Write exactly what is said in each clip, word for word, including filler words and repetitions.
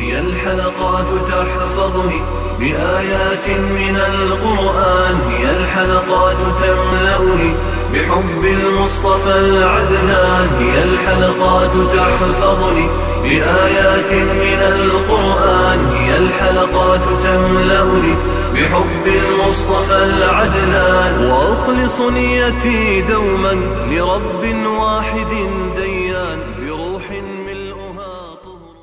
هي الحلقات تحفظني بآيات من القرآن، هي الحلقات تملأني بحب المصطفى العدنان، هي الحلقات تحفظني بآيات من القرآن، هي الحلقات تملأني بحب المصطفى العدنان، وأخلص نيتي دوما لرب واحد ديان، بروح ملؤها طهر.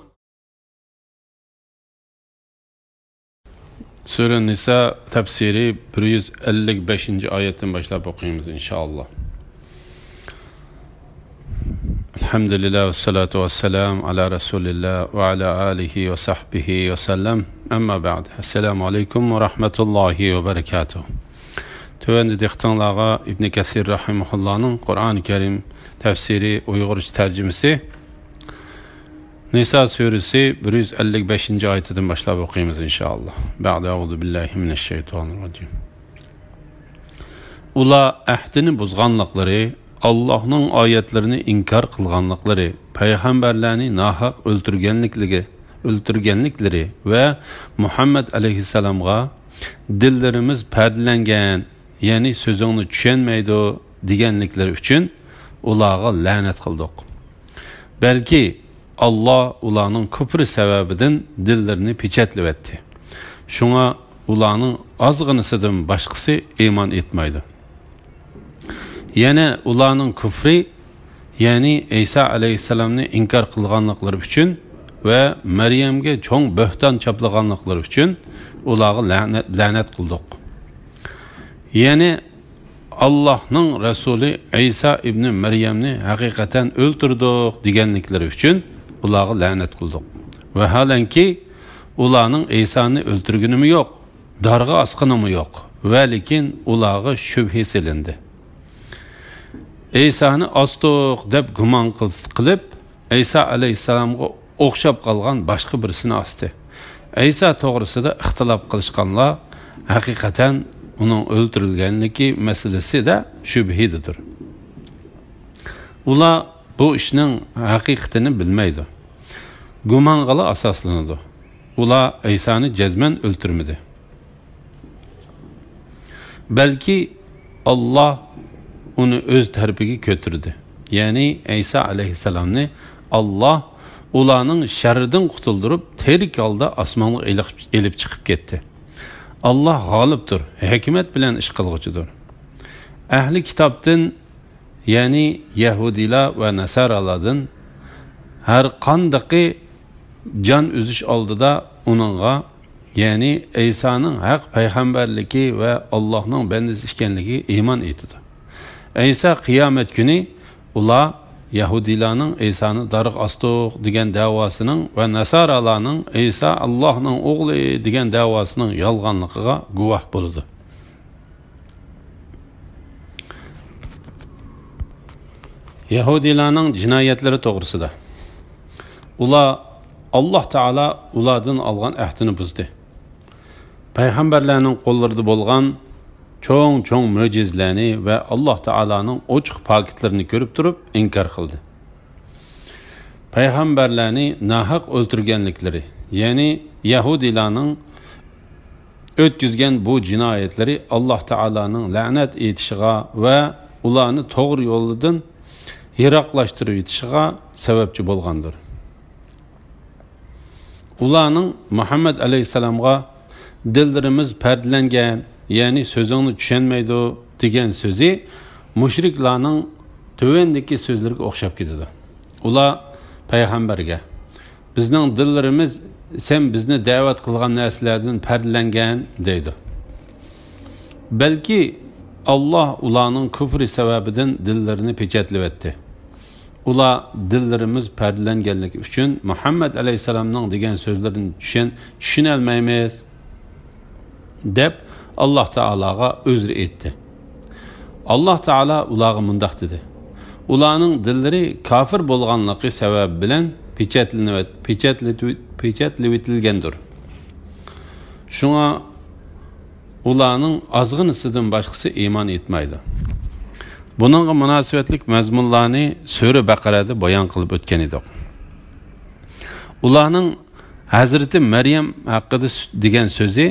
سۈرە نىسا تەپسىرى بىر يۈز ئەللىك بەشىنچى ئايەتتىن باشلاپ ئوقۇيمىز، ئىنشائاللا. ئەلھەمدۇلىللا، ۋەسسالاتۇ ۋەسسالامۇ ئالا رەسۇلىللا ۋە ئالا ئالىھى ۋە سەھبىھى ۋە سەللەم. ئەمما بەئد. ئەسسالامۇ ئەلەيكۇم ۋە رەھمەتۇللاھى ۋە بەرىكاتۇھ. تۆۋەندە دىققىتىڭلارغا ئىبنى كەسىر رەھىمەھۇللانىڭ قۇرئانى كەرىم تەپسىرى ئۇيغۇرچە تەرجىمىسى، نىسا سۈرىسى بىر يۈز ئەللىك بەشىنچى ئايىتىدىن باشلاپ ئوقۇيمىز، ئىنشائاللا. بەئدە، ئەئۇزۇ بىللاھى مىنەششەيتانىر راجىم. ئۇلار ئەھدىنى بۇزغانلىقلىرى، ئاللاھنىڭ ئايەتلىرىنى ئىنكار قىلغانلىقلىرى، پەيغەمبەرلەرنى ناھەق ئۆلتۈرگەنلىكلىرى، ئۆلتۈرگەنلىكلىرى ۋە مۇھەممەد ئەلەيھىسسالامغا «دىللىرىمىز پەردىلەنگەن، يەنى سۆزۈڭنى چۈشەنمەيدۇ» دېگەنلىكلىرى ئۈچۈن ئۇلارغا لەنەت قىلدۇق. بەلكى ئاللا ئۇلارنىڭ كۇپرى سەۋەبىدىن دىللىرىنى پېچەتلىۋەتتى. شۇڭا ئۇلارنىڭ ئازغىنىسىدىن باشقىسى ئىمان ئېيتمايدۇ. يەنە ئۇلارنىڭ كۇفرى، يەنى ئەيسا ئەلەيھىسسالامنى ئىنكار قىلغانلىقلىرى ئۈچۈن ۋە مەريەمگە چوڭ بۆھتان چاپلىغانلىقلىرى ئۈچۈن ئۇلارغا لەنەت، لەنەت قىلدۇق. يەنى ئاللاھنىڭ رەسۇلى ئەيسا ئىبنى مەريەمنى ھەقىقەتەن ئۆلتۈردۇق دېگەنلىكلىرى ئۈچۈن ئۇلارغا لەنەت قىلدۇق. ۋەھالەنكى، ئۇلارنىڭ ئەيسانى ئۆلتۈرگىنىمۇ يوق، دارغا ئاسقىنىمۇ يوق، ۋە لېكىن ئۇلارغا شۈبھە سېلىندى. ئەيسانى ئاستۇق دەپ گۇمان قىلس-، قىلىپ، ئەيسا ئەلەيھىسسالامغا ئوخشاپ قالغان باشقا بىرسىنى ئاستى. ئەيسا توغرىسىدا ئىختىلاپ قىلىشقانلار ھەقىقەتەن ئۇنىڭ ئۆلتۈرۈلگەنلىكى مەسىلىسىدە شۈبھىدىدۇر. ئۇلار بۇ ئىشنىڭ ھەقىقىتىنى بىلمەيدۇ. گۇمانغىلا ئاساسلىنىدۇ. ئۇلار ئەيسانى جەزمەن ئۆلتۈرمىدى. بەلكى ئاللا ئۇنى ئۆز تەرىپىگە كۆتۈردى. يەنى ئەيسا ئەلەيھىسسالامنى ئاللا ئۇلارنىڭ شەررىدىن قۇتۇلدۇرۇپ، تىرىك ھالدا ئاسمانغا ئېلىق-، ئېلىپ چىقىپ كەتتى. ئاللا غالىبتۇر، ھېكمەت بىلەن ئىش قىلغۇچىدۇر. ئەھلى كىتابتىن، يەنى يەھۇدىيلار ۋە ناسارالاردىن ھەر قاندىقى جان ئۈزۈش ئالدىدا ئۇنىڭغا، يەنى ئەيسانىڭ ھەق پەيغەمبەرلىكى ۋە ئاللاھنىڭ بەندىسى ئىكەنلىكىگە ئىمان ئېيتىدۇ. ئەيسا قىيامەت كۈنى ئۇلار يەھۇدىيلارنىڭ ئەيسانى دارغا ئاستۇق دېگەن دەۋاسىنىڭ ۋە ناسارالارنىڭ ئەيسا ئاللاھنىڭ ئوغلى دېگەن دەۋاسىنىڭ يالغانلىقىغا گۇۋاھ بولىدۇ. يەھۇدىيلارنىڭ جىنايەتلىرى توغرىسىدا. ئۇلار ئاللاھ تائالا ئۇلاردىن ئالغان ئەھدىنى بۇزدى. پەيغەمبەرلەرنىڭ قوللىرىدا بولغان چوڭ-چوڭ مۆجىزىلەرنى ۋە ئاللاھ تائالانىڭ ئوچۇق پاكىتلىرىنى كۆرۈپ تۇرۇپ ئىنكار قىلدى. پەيغەمبەرلەرنى ناھەق ئۆلتۈرگەنلىكلىرى، يەنى يەھۇدىيلارنىڭ ئۆتكۈزگەن بۇ جىنايەتلىرى ئاللاھ تائالانىڭ لەنەت ئېيتىشىغا ۋە ئۇلارنى توغرا يولىدىن يىراقلاشتۇرۇۋېتىشىغا سەۋەبچى بولغاندۇر. ئۇلارنىڭ مۇھەممەد ئەلەيھىسسالامغا «دىللىرىمىز پەردىلەنگەن، يەنى سۆزۈڭنى چۈشەنمەيدۇ» دېگەن سۆزى مۇشرىكلارنىڭ تۆۋەندىكى سۆزلىرىگە ئوخشاپ كېتىدۇ. ئۇلار پەيغەمبەرگە، «بىزنىڭ دىللىرىمىز سەن بىزنى دەۋەت قىلغان نەرسىلەردىن پەردىلەنگەن» دەيدۇ. بەلكى ئاللاھ ئۇلارنىڭ كۇفرى سەۋەبىدىن دىللىرىنى پېچەتلىۋەتتى. ئۇلار دىللىرىمىز پەردىلەنگەنلىكى ئۈچۈن مۇھەممەد ئەلەيھىسسالامنىڭ دېگەن سۆزلىرىنى چۈشەن-، چۈشىنەلمەيمىز، دەپ ئاللاھ تائالاغا ئۆزرە ئېيتتى. ئاللاھ تائالا ئۇلارغا مۇنداق دېدى، ئۇلارنىڭ دىللىرى كاپىر بولغانلىقى سەۋەبى بىلەن پېچەتلىنىۋەت-، پېچەتلىتىۋ-، پېچەتلىۋېتىلگەندۇر. شۇڭا ئۇلارنىڭ ئازغىنىسىدىن باشقىسى ئىمان ئېيتمايدۇ. بۇنىڭغا مۇناسىۋەتلىك مەزمۇنلارنى سۈرە بەقەرەدە بايان قىلىپ ئۆتكەن ئىدۇق. ئۇلارنىڭ ھەزرىتى مەريەم ھەققىدە سۆ-، دېگەن سۆزى،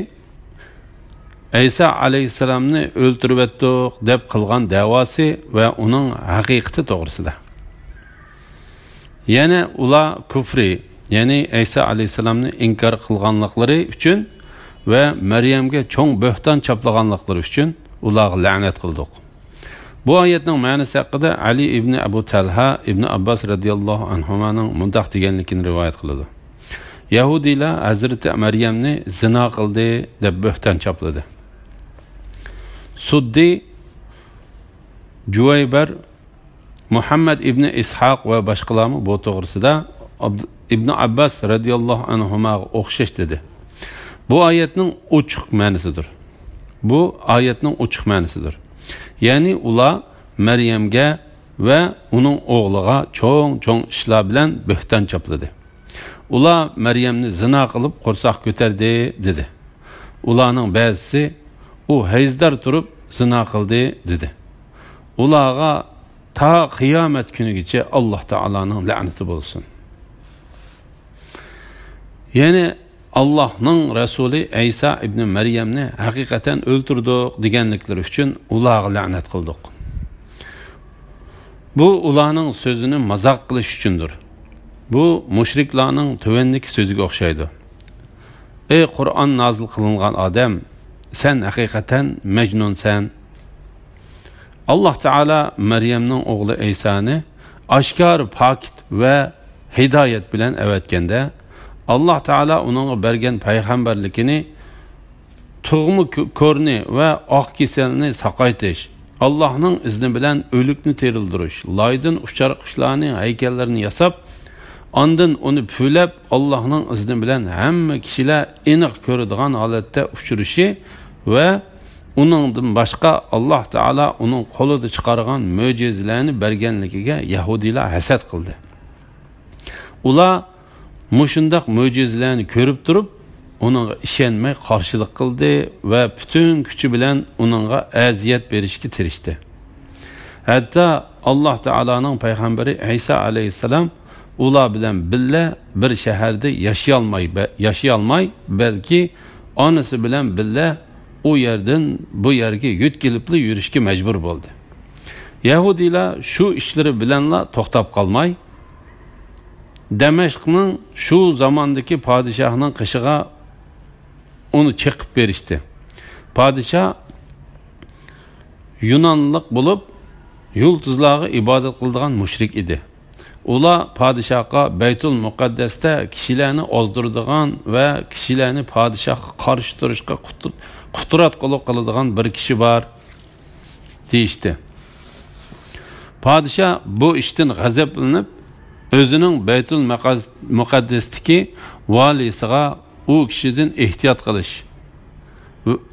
ئەيسا ئەلەيھىسسالامنى ئۆلتۈرۈۋەتتۇق دەپ قىلغان دەۋاسى ۋە ئۇنىڭ ھەقىقىتى توغرىسىدا. يەنە ئۇلار كۇفرى، يەنى ئەيسا ئەلەيھىسسالامنى ئىنكار قىلغانلىقلىرى ئۈچۈن ۋە مەريەمگە چوڭ بۆھتان چاپلىغانلىقلىرى ئۈچۈن ئۇلارغا لەنەت قىلدۇق. بۇ ئايەتنىڭ مەنىسى ھەققىدە ئەلى ئىبنى ئەبۇ تەلھا ئىبنى ئابباس رەزىياللاھۇ ئەنھۇمانىڭ مۇنداق دېگەنلىكىنى رىۋايەت قىلىدۇ: يەھۇدىيلار ھەزرىتى مەريەمنى زىنا قىلدى دەپ بۆھتان چاپلىدى. سۇددى، جۇۋەيبەر، مۇھەممەد ئىبنى ئىسھاق ۋە باشقىلارمۇ بۇ توغرىسىدا ئابد-، ئىبنى ئابباس رەزىياللاھۇ ئەنھۇماغا ئوخشاش دېدى. بۇ ئايەتنىڭ ئوچۇق مەنىسىدۇر. بۇ ئايەتنىڭ ئوچۇق مەنىسىدۇر. يەنى ئۇلار مەريەمگە ۋە ئۇنىڭ ئوغلىغا چوڭ-چوڭ ئىشلار بىلەن بۆھتان چاپلىدى. ئۇلار مەريەمنى زىنا قىلىپ قورساق كۆتەردى، دېدى. ئۇلارنىڭ بەزىسى، ئۇ ھەيزدار تۇرۇپ زىنا قىلدى، دېدى. ئۇلارغا تا قىيامەت كۈنىگىچە ئاللاھ تائالانىڭ لەنىتى بولسۇن. يەنى ئاللاھنىڭ رەسۇلى ئەيسا ئىبنى مەريەمنى ھەقىقەتەن ئۆلتۈردۇق دېگەنلىكلىرى ئۈچۈن ئۇلارغا لەنەت قىلدۇق. بۇ ئۇلارنىڭ سۆزىنى مازاق قىلىش ئۈچۈندۇر. بۇ مۇشرىكلارنىڭ تۆۋەندىكى سۆزىگە ئوخشايدۇ: ئەي قۇرئان نازىل قىلىنغان ئادەم، سەن ھەقىقەتەن مەجنۇنسەن. ئاللاھ تائالا مەريەمنىڭ ئوغلى ئەيسانى ئاشكارا پاكىت ۋە ھىدايەت بىلەن ئەۋەتكەندە، ئاللاھ تائالا ئۇنىڭغا بەرگەن پەيغەمبەرلىكىنى تۇغما كۆ-، كورنى ۋە ئاق كېسەلنى ساقايتىش، ئاللاھنىڭ ئىزنى بىلەن ئۆلۈكنى تىرىلدۈرۈش، لايدىن ئۇچار قۇشلارنى ھەيكەللىرىنى ياساپ، ئاندىن ئۇنى پۈۋلەپ، ئاللاھنىڭ ئىزنى بىلەن ھەممە كىشىلەر ئېنىق كۆرىدىغان ھالەتتە ئۇچۇرۇشى ۋە ئۇنىڭدىن باشقا ئاللاھ تائالا ئۇنىڭ قولىدا چىقارغان مۆجىزىلەرنى بەرگەنلىكىگە يەھۇدىيلار ھەسەت قىلدى. ئۇلار مۇشۇنداق مۆجىزىلەرنى كۆرۈپ تۇرۇپ، ئۇنىڭغا ئىشەنمەي قارشىلىق قىلدى ۋە پۈتۈن كۈچى بىلەن ئۇنىڭغا ئەزىيەت بېرىشكە تىرىشتى. ھەتتا ئاللاھ تائالانىڭ پەيغەمبىرى ئەيسا ئەلەيھىسسالام ئۇلار بىلەن بىللە بىر شەھەردە ياشىيالماي، بە-، ياشىيالماي، بەلكى ئانىسى بىلەن بىللە ئۇ يەردىن بۇ يەرگە يۆتكىلىپلا يۈرۈشكە مەجبۇر بولدى. يەھۇدىيلار شۇ ئىشلىرى بىلەنلا توختاپ قالماي، دەمەشقنىڭ شۇ زاماندىكى پادىشاھىنىڭ قېشىغا ئۇنى چېقىپ بېرىشتى. پادىشاھ يۇنانلىق بولۇپ، يۇلتۇزلارغا ئىبادەت قىلىدىغان مۇشرىك ئىدى. ئۇلار پادىشاھقا بەيتۇل مۇقەددەستە كىشىلەرنى ئازدۇرىدىغان ۋە كىشىلەرنى پادىشاھقا قارشى تۇرۇشقا قۇتۇ-، قۇتراتقۇلۇق قىلىدىغان بىر كىشى بار، دېيىشتى. پادىشاھ بۇ ئىشتىن غەزەپلىنىپ، ئۆزىنىڭ بەيتۇل مەقەز-، مۇقەددەستىكى ۋالىسىغا ئۇ كىشىدىن ئېھتىيات قىلىش،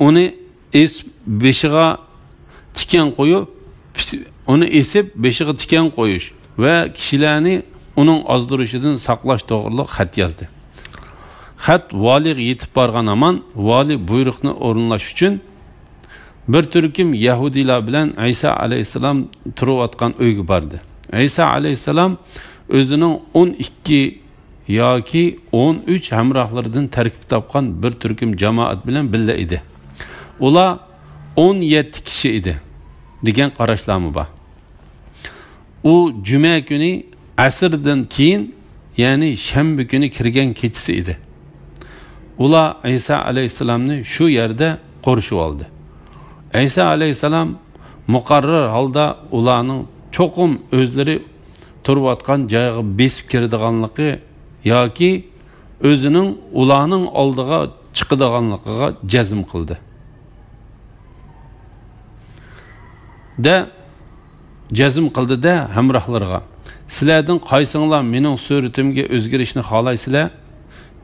ئۇنى ئېسىپ بېشىغا تىكەن قويۇپ، ئۇنى ئېسىپ بېشىغا تىكەن قويۇش ۋە كىشىلەرنى ئۇنىڭ ئازدۇرۇشىدىن ساقلاش توغرىلىق خەت يازدى. خەت ۋالىيغا يېتىپ بارغان ھامان، ۋالىي بۇيرۇقنى ئورۇنلاش ئۈچۈن بىر تۈركۈم يەھۇدىيلار بىلەن ئەيسا ئەلەيھىسسالام تۇرۇۋاتقان ئۆيگە باردى. ئەيسا ئەلەيھىسسالام ئۆزىنىڭ ئون ئىككى ياكى ئون ئۈچ ھەمراھلىرىدىن تەركىب تاپقان بىر تۈركۈم جامائەت بىلەن بىللە ئىدى. ئۇلار ئون يەتتە كىشى ئىدى، دېگەن قاراشلارمۇ بار. ئۇ جۈمە كۈنى ئەسىردىن كېيىن، يەنى شەنبە كۈنى كىرگەن كېچىسى ئىدى. ئۇلار ئەيسا ئەلەيھىسسالامنى شۇ يەردە قورشىۋالدى. ئەيسا ئەلەيھىسسالام مۇقەررەر ھالدا ئۇلارنىڭ چوقۇم ئۆزلىرى تۇرۇۋاتقان جايغا بېسىپ كىرىدىغانلىقى ياكى ئۆزىنىڭ ئۇلارنىڭ ئالدىغا چىقىدىغانلىقىغا جەزم قىلدى. دە، جەزم قىلدى-دە ھەمراھلىرىغا: «سىلەردىن قايسىڭلار مېنىڭ سۈرىتىمگە ئۆزگىرىشنى خالايسىلەر؟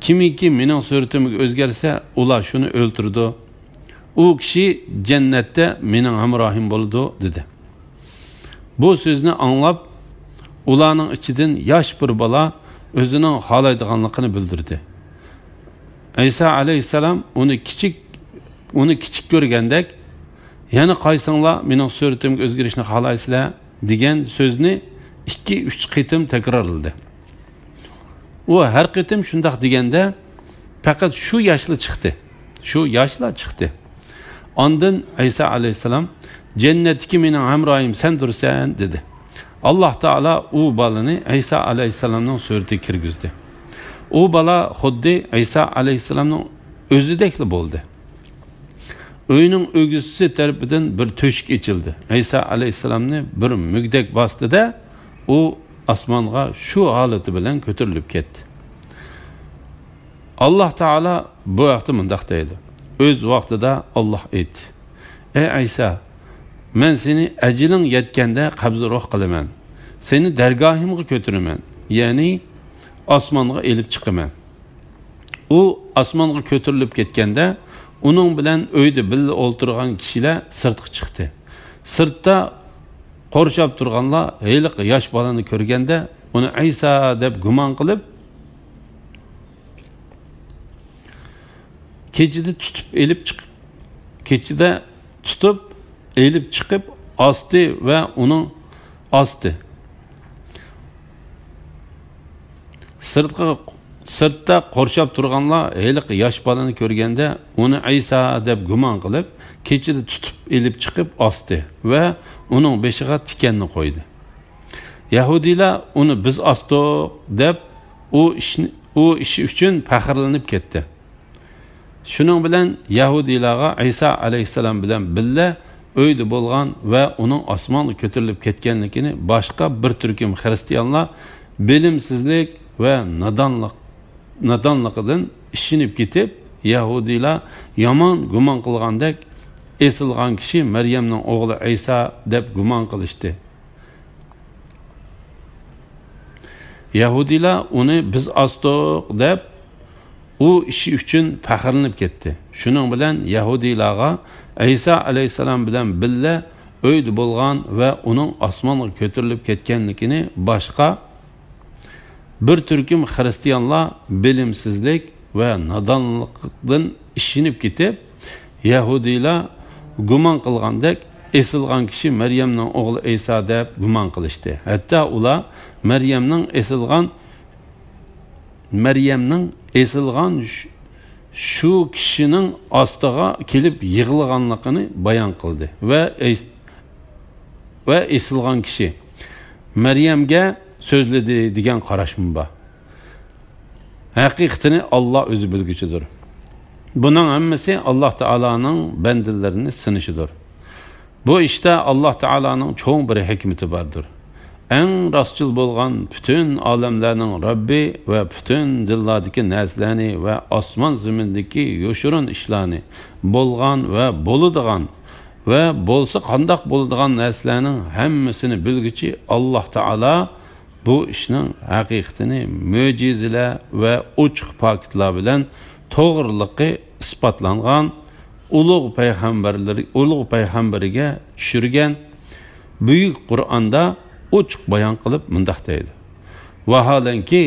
كىمكى مېنىڭ سۈرىتىمگە ئۆزگەرسە، ئۇلار شۇنى ئۆلتۈرىدۇ. ئۇ كىشى جەننەتتە مېنىڭ ھەمراھىم بولىدۇ» دېدى. بۇ سۆزنى ئاڭلاپ، ئۇلارنىڭ ئىچىدىن ياش بىر بالا ئۆزىنىڭ خالايدىغانلىقىنى بىلدۈردى. ئەيسا ئەلەيھىسسالام ئۇنى كىچىك، ئۇنى كىچىك كۆرگەندەك، «يەنە قايسىڭلار مېنىڭ سۈرىتىمگە ئۆزگىرىشنى خالايسىلەر؟» دېگەن سۆزنى ئىككى، ئۈچ قېتىم تەكرارلىدى. ئۇ ھەر قېتىم شۇنداق دېگەندە، پەقەت شۇ ياشلا چىقتى. شۇ ياشلا چىقتى. ئاندىن ئەيسا ئەلەيھىسسالام، «جەننەتتىكى مېنىڭ ھەمراھىم سەندۇرسەن» دېدى. ئاللاھ تائالا ئۇ بالىنى ئەيسا ئەلەيھىسسالامنىڭ سۈرىتىگە كىرگۈزدى. ئۇ بالا خۇددى ئەيسا ئەلەيھىسسالامنىڭ ئۆزىدەكلا بولدى. ئۆينىڭ ئۆگزىسى تەرىپىدىن بىر تۆشۈك ئېچىلدى. ئەيسا ئەلەيھىسسالامنى بىر مۈگدەك باستى-دە، ئۇ ئاسمانغا شۇ ھالىتى بىلەن كۆتۈرۈلۈپ كەتتى. ئاللاھ تائالا بۇ ھەقتە مۇنداق دەيدۇ: «ئۆز ۋاقتىدا ئاللاھ ئېيتتى: ئەي ئەيسا، مەن سېنى ئەجىلىڭ يەتكەندە قەبزى روھ قىلىمەن، سېنى دەرگاھىمغا كۆتۈرىمەن، يەنى ئاسمانغا ئېلىپ چىقىمەن.» ئۇ ئاسمانغا كۆتۈرۈلۈپ كەتكەندە، ئۇنىڭ بىلەن ئۆيدە بىللە ئولتۇرغان كىشىلەر سىرتقا چىقتى. سىرتتا قورشاپ تۇرغانلار ھېلىقى ياش بالىنى كۆرگەندە، ئۇنى ئەيسا دەپ گۇمان قىلىپ، كېچىدە تۇتۇپ ئېلىپ چىقىپ، كېچىدە تۇتۇپ ئېلىپ چىقىپ ئاستى ۋە ئۇنىڭ ئاستى. سىرتقا، سىرتتا قورشاپ تۇرغانلار ھېلىقى ياش بالىنى كۆرگەندە، ئۇنى ئەيسا دەپ گۇمان قىلىپ، كېچىدە تۇتۇپ ئېلىپ چىقىپ ئاستى ۋە ئۇنىڭ بېشىغا تىكەننى قويدى. يەھۇدىيلار ئۇنى بىز ئاستۇق دەپ، ئۇ ئىشنى، ئۇ ئىشى ئۈچۈن پەخىرلىنىپ كەتتى. شۇنىڭ بىلەن يەھۇدىيلارغا ئەيسا ئەلەيھىسسالام بىلەن بىللە ئۆيدە بولغان ۋە ئۇنىڭ ئاسمانغا كۆتۈرۈلۈپ كەتكەنلىكىنى باشقا بىر تۈركۈم خىرىستىيانلار بىلىمسىزلىك ۋە نادانلىق، نادانلىقىدىن ئىشىنىپ كېتىپ، يەھۇدىيلار يامان گۇمان قىلغاندەك، ئېسىلغان كىشى مەريەمنىڭ ئوغلى ئەيسا دەپ گۇمان قىلىشتى. يەھۇدىيلار ئۇنى بىز ئاستۇق دەپ، ئۇ ئىشى ئۈچۈن پەخىرلىنىپ كەتتى. شۇنىڭ بىلەن يەھۇدىيلارغا ئەيسا ئەلەيھىسسالام بىلەن بىللە ئۆيدە بولغان ۋە ئۇنىڭ ئاسمانغا كۆتۈرۈلۈپ كەتكەنلىكىنى باشقا بىر تۈركۈم خىرىستىيانلار بىلىمسىزلىك ۋە نادانلىقتىن ئىشىنىپ كېتىپ، يەھۇدىيلار گۇمان قىلغاندەك، ئېسىلغان كىشى مەريەمنىڭ ئوغلى ئەيسا دەپ گۇمان قىلىشتى. ھەتتا ئۇلار مەريەمنىڭ ئېسىلغان، مەريەمنىڭ ئېسىلغان شۇ، شۇ كىشىنىڭ ئاستىغا كېلىپ يىغلىغانلىقىنى بايان قىلدى ۋە ئەيس-، ۋە ئېسىلغان كىشى مەريەمگە سۆزلىدى دېگەن قاراشمۇ بار. ھەقىقىتىنى ئاللا ئۆزى بىلگۈچىدۇر. بۇنىڭ ھەممىسى ئاللا تائالانىڭ بەندىلىرىنى سىنىشىدۇر. بۇ ئىشتا ئاللا تائالانىڭ چوڭ بىر ھېكمىتى باردۇر. ئەڭ راستچىل بولغان، پۈتۈن ئالەملەرنىڭ رەببى ۋە پۈتۈن دىنلاردىكى نەرسىلەرنى ۋە ئاسمان زېمىندىكى يوشۇرۇن ئىشلارنى، بولغان ۋە بولىدىغان ۋە بولسا قانداق بولىدىغان نەرسىلەرنىڭ ھەممىسىنى بىلگۈچى ئاللا تائالا بۇ ئىشنىڭ ھەقىقىتىنى مۆجىزىلەر ۋە ئوچۇق پاكىتلار بىلەن توغرىلىقى ئىسپاتلانغان ئۇلۇغ پەيغەمبەرلىرى، ئۇلۇغ پەيغەمبىرىگە چۈشۈرگەن بۈيۈك قۇرئاندا ئوچۇق بايان قىلىپ مۇنداق دەيدۇ: «ۋاھالەنكى،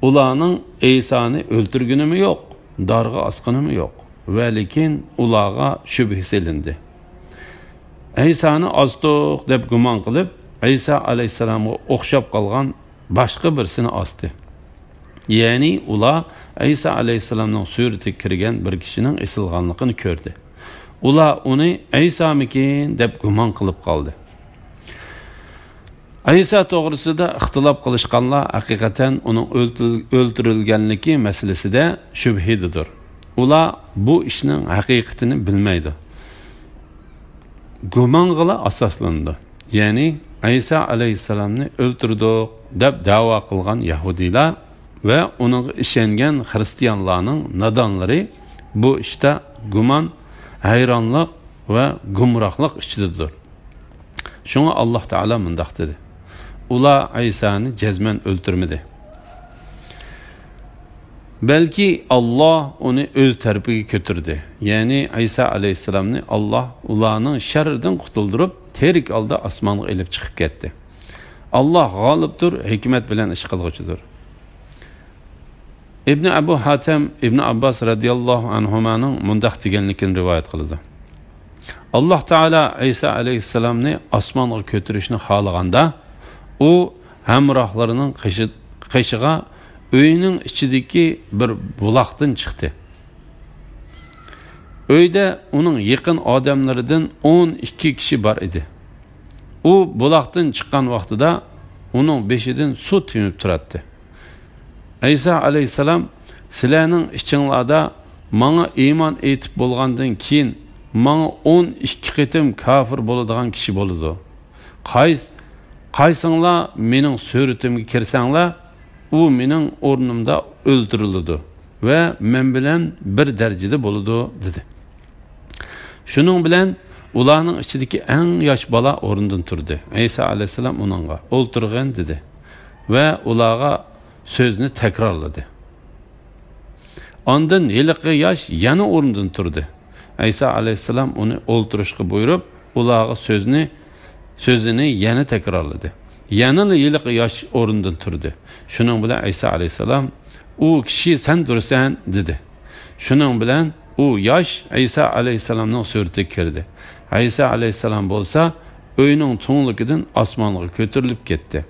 ئۇلارنىڭ ئەيسانى ئۆلتۈرگىنىمۇ يوق، دارغا ئاسقىنىمۇ يوق، ۋەلىكىن ئۇلارغا شۈبھە سېلىندى. ئەيسانى ئاستۇق دەپ گۇمان قىلىپ، ئەيسا ئەلەيھىسسالامغا ئوخشاپ قالغان باشقا بىرسىنى ئاستى.» يەنى ئۇلار ئەيسا ئەلەيھىسسالامنىڭ سۈرىتىگە كىرگەن بىر كىشىنىڭ ئېسىلغانلىقىنى كۆردى. ئۇلار ئۇنى ئەيسامىكىن دەپ گۇمان قىلىپ قالدى. ئەيسا توغرىسىدا ئىختىلاپ قىلىشقانلار ھەقىقەتەن ئۇنىڭ ئۆلتۈ-، ئۆلتۈرۈلگەنلىكى مەسىلىسىدە شۈبھىدىدۇر. ئۇلار بۇ ئىشنىڭ ھەقىقىتىنى بىلمەيدۇ. گۇمانغىلا ئاساسلىنىدۇ. يەنى ئەيسا ئەلەيھىسسالامنى ئۆلتۈردۇق دەپ دەۋا قىلغان يەھۇدىيلار ۋە ئۇنىڭغا ئىشەنگەن خىرىستىيانلارنىڭ نادانلىرى بۇ ئىشتا گۇمان، ھەيرانلىق ۋە گۇمراھلىق ئىچىدىدۇر. شۇڭا ئاللا تائالا مۇنداق دېدى: «ئۇلار ئەيسانى جەزمەن ئۆلتۈرمىدى. بەلكى ئاللا ئۇنى ئۆز تەرىپىگە كۆتۈردى.» يەنى ئەيسا ئەلەيھىسسالامنى ئاللا ئۇلارنىڭ شەررىدىن قۇتۇلدۇرۇپ، تىرىك ھالدا ئاسمانغا ئېلىپ چىقىپ كەتتى. ئاللا غالىبتۇر، ھېكمەت بىلەن ئىش قىلغۇچىدۇر. ئىبنى ئەبۇ ھاتەم ئىبنى ئابباس رەزىياللاھۇ ئەنھۇمانىڭ مۇنداق دېگەنلىكىنى رىۋايەت قىلىدۇ: «ئاللا تائالا ئەيسا ئەلەيھىسسالامنى ئاسمانغا كۆتۈرۈشنى خالىغاندا، ئۇ ھەمراھلىرىنىڭ قېشى-، قېشىغا ئۆينىڭ ئىچىدىكى بىر بۇلاقتىن چىقتى. ئۆيدە ئۇنىڭ يېقىن ئادەملىرىدىن ئون ئىككى كىشى بار ئىدى. ئۇ بۇلاقتىن چىققان ۋاقتىدا ئۇنىڭ بېشىدىن سۇ تېمىپ تۇراتتى. ئەيسا ئەلەيھىسسالام، «سىلەرنىڭ ئىچىڭلاردا ماڭا ئىمان ئېيتىپ بولغاندىن كېيىن ماڭا ئون ئىككى قېتىم كاپىر بولىدىغان كىشى بولىدۇ. قايس-، قايسىڭلار مېنىڭ سۈرىتىمگە كىرسەڭلار، ئۇ مېنىڭ ئورنۇمدا ئۆلتۈرۈلىدۇ ۋە مەن بىلەن بىر دەرىجىدە بولىدۇ» دېدى. شۇنىڭ بىلەن ئۇلارنىڭ ئىچىدىكى ئەڭ ياش بالا ئورنىدىن تۇردى. ئەيسا ئەلەيھىسسالام ئۇنىڭغا، «ئولتۇرغىن» دېدى ۋە ئۇلارغا سۆزنى تەكرارلىدى. ئاندىن ھېلىقى ياش يەنە ئورنىدىن تۇردى. ئەيسا ئەلەيھىسسالام ئۇنى ئولتۇرۇشقا بۇيرۇپ، ئۇلارغا سۆزنى، سۆزىنى يەنە تەكرارلىدى. يەنىلا ھېلىقى ياش ئورنىدىن تۇردى. شۇنىڭ بىلەن ئەيسا ئەلەيھىسسالام، «ئۇ كىشى سەن تۇرسەن» دېدى. شۇنىڭ بىلەن ئۇ ياش ئەيسا ئەلەيھىسسالامنىڭ سۈرىتىگە كىردى. ئەيسا ئەلەيھىسسالام بولسا ئۆينىڭ تۈڭلۈكىدىن ئاسمانغا كۆتۈرۈلۈپ كەتتى.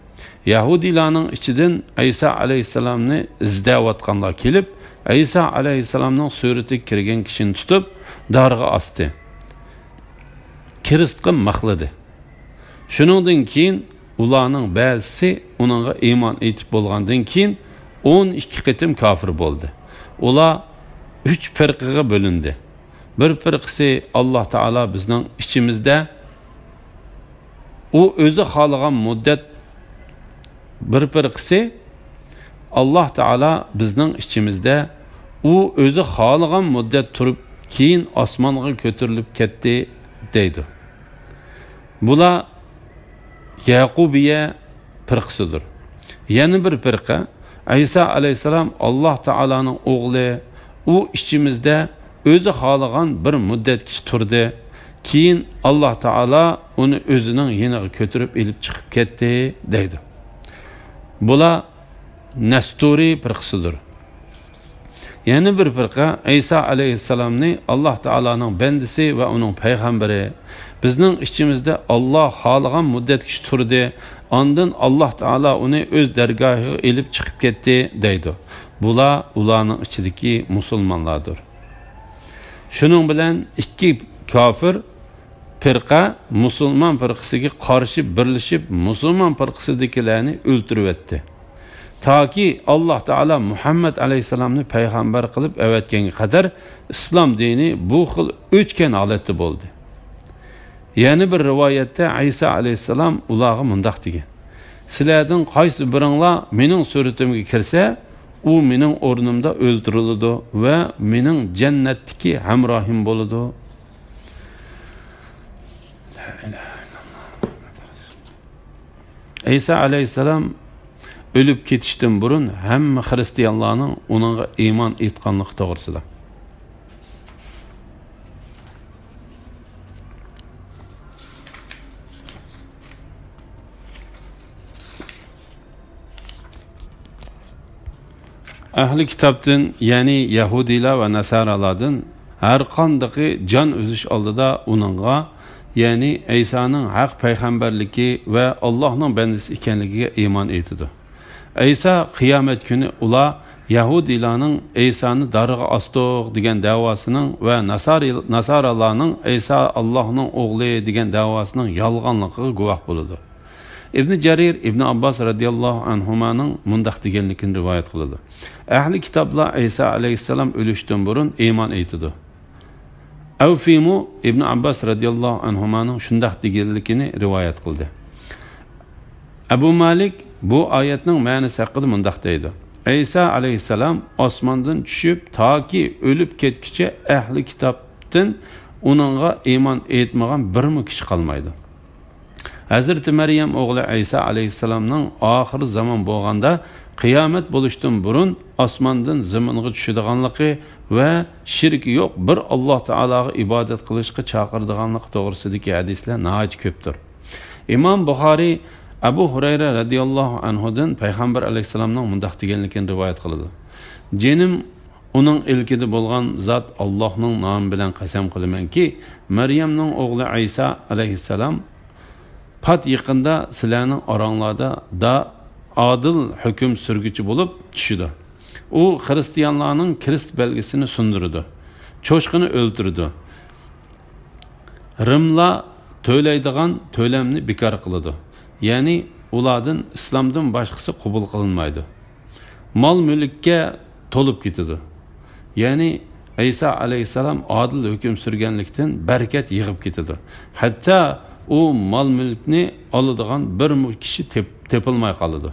يەھۇدىيلارنىڭ ئىچىدىن ئەيسا ئەلەيھىسسالامنى ئىزدەۋاتقانلار كېلىپ، ئەيسا ئەلەيھىسسالامنىڭ سۈرىتىگە كىرگەن كىشىنى تۇتۇپ، دارغا ئاستى. كىرىستقا مىخلىدى. شۇنىڭدىن كېيىن ئۇلارنىڭ بەزىسى ئۇنىڭغا ئىمان ئېيتىپ بولغاندىن كېيىن، ئون ئىككى قېتىم كاپىر بولدى. ئۇلار ئۈچ پىرقىگە بۆلۈندى. بىر پىرقىسى، «ئاللا تائالا بىزنىڭ ئىچىمىزدە، ئۇ ئۆزى خالىغان مۇددەت»، بىر پىرقىسى، «ئاللا تائالا بىزنىڭ ئىچىمىزدە، ئۇ ئۆزى خالىغان مۇددەت تۇرۇپ، كېيىن ئاسمانغا كۆتۈرۈلۈپ كەتتى» دەيدۇ. بۇلار يەقۇبىيە پىرقىسىدۇر. يەنە بىر پىرقە، ئەيسا ئەلەيھىسسالام ئاللا تائالانىڭ ئوغلى، ئۇ ئىچىمىزدە ئۆزى خالىغان بىر مۇددەتكىچە تۇردى. كېيىن ئاللا تائالا ئۇنى ئۆزىنىڭ يېنىغا كۆتۈرۈپ ئېلىپ چىقىپ كەتتى، دەيدۇ. بۇلار نەستۇرىي پىرقىسىدۇر. يەنە بىر پىرقە ئەيسا ئەلەيھىسسالامنى ئاللا تائالانىڭ بەندىسى ۋە ئۇنىڭ پەيغەمبىرى، بىزنىڭ ئىچىمىزدە ئاللا خالىغان مۇددەتكىچە تۇردى، ئاندىن ئاللا تائالا ئۇنى ئۆز دەرگاھىغا ئېلىپ چىقىپ كەتتى، دەيدۇ. بۇلار ئۇلارنىڭ ئىچىدىكى مۇسۇلمانلاردۇر. شۇنىڭ بىلەن ئىككى كاپىر پىرقە مۇسۇلمان پىرقىسىگە قارشى بىرلىشىپ، مۇسۇلمان پىرقىسىدىكىلەرنى ئۆلتۈرۈۋەتتى. تاكى ئاللا تائالا مۇھەممەد ئەلەيھىسسالامنى پەيغەمبەر قىلىپ ئەۋەتكەنگە قەدەر ئىسلام دىنى بۇ خىل ئۆچكەن ھالەتتە بولدى. يەنە بىر رىۋايەتتە ئەيسا ئەلەيھىسسالام ئۇلارغا مۇنداق دېگەن، سىلەردىن قايسى بىرىڭلار مېنىڭ سۈرىتىمگە كىرسە، ئۇ مېنىڭ ئورنۇمدا ئۆلتۈرۈلىدۇ ۋە مېنىڭ جەننەتتىكى ھەمراھىم بولىدۇ. ئەيسا ئەلەيھىسسالام ئۆلۈپ كېتىشتىن بۇرۇن ھەممە خىرىستىيانلارنىڭ ئۇنىڭغا ئىمان ئېيتقانلىقى توغرىسىدا. ئەھلى كىتابتىن، يەنى يەھۇدىيلار ۋە ناسارالاردىن ھەرقاندىقى جان ئۈزۈش ئالدىدا ئۇنىڭغا، يەنى ئەيسانىڭ ھەق پەيغەمبەرلىكى ۋە ئاللاھنىڭ بەندىسى ئىكەنلىكىگە ئىمان ئېيتىدۇ. ئەيسا قىيامەت كۈنى ئۇلار يەھۇدىيلارنىڭ ئەيسانى دارغا ئاستۇق دېگەن دەۋاسىنىڭ ۋە ناسارى-، ناسارالارنىڭ ئەيسا ئاللاھنىڭ ئوغلى دېگەن دەۋاسىنىڭ يالغانلىقىغا گۇۋاھ بولىدۇ. ئىبنى جەرىر ئىبنى ئابباس رەزىياللاھۇ ئەنھۇمانىڭ مۇنداق دېگەنلىكىنى رىۋايەت قىلىدۇ. ئەھلى كىتابلار ئەيسا ئەلەيھىسسالام ئۆلۈشتىن بۇرۇن ئىمان ئېيتىدۇ. ئەۋفىمۇ ئىبنى ئابباس رەزىياللاھۇ ئەنھۇمانىڭ شۇنداق دېگەنلىكىنى رىۋايەت قىلدى. ئەبۇ مالىك بۇ ئايەتنىڭ مەنىسى ھەققىدە مۇنداق دەيدۇ، ئەيسا ئەلەيھىسسالام ئاسماندىن چۈشۈپ، تاكى ئۆلۈپ كەتكۈچە ئەھلى كىتابتىن ئۇنىڭغا ئىمان ئېيتمىغان بىرمۇ كىشى قالمايدۇ. ھەزرىتى مەريەم ئوغلى ئەيسا ئەلەيھىسسالامنىڭ ئاخىر زامان بولغاندا، قىيامەت بولۇشتىن بۇرۇن ئاسماندىن زېمىنغا چۈشىدىغانلىقى ۋە شېرىكى يوق بىر ئاللا تائالاغا ئىبادەت قىلىشقا چاقىرىدىغانلىقى توغرىسىدىكى ھەدىسلەر ناھايىتى كۆپتۇر. ئىمام بۇخارىي ئەبۇ ھۇرەيرە رەزىياللاھۇ ئەنھۇدىن پەيغەمبەر ئەلەيھىسسالامنىڭ مۇنداق دېگەنلىكىنى رىۋايەت قىلىدۇ، جېنىم ئۇنىڭ ئىلكىدە بولغان زات ئاللاھنىڭ نامى بىلەن قەسەم قىلىمەنكى، مەريەمنىڭ ئوغلى ئەيسا ئەلەيھىسسالام پات يېقىندا سىلەرنىڭ ئاراڭلاردا دا-، ئادىل ھۆكۈم سۈرگۈچى بولۇپ چۈشىدۇ. ئۇ خىرىستىيانلارنىڭ كرېست بەلگىسىنى سۇندۇرىدۇ، چوشقىنى ئۆلتۈرىدۇ. رىملار تۆلەيدىغان تۆلەمنى بىكار قىلىدۇ. يەنى ئۇلاردىن ئىسلامدىن باشقىسى قوبۇل قىلىنمايدۇ. مال-مۈلۈككە تولۇپ كېتىدۇ. يەنى ئەيسا ئەلەيھىسسالام ئادىل ھۆكۈم سۈرگەنلىكتىن بەرىكەت يىغىپ كېتىدۇ. ھەتتا ئۇ مال-مۈلۈكنى ئالىدىغان بىرمۇ كىشى تېپ-، تېپىلماي قالىدۇ.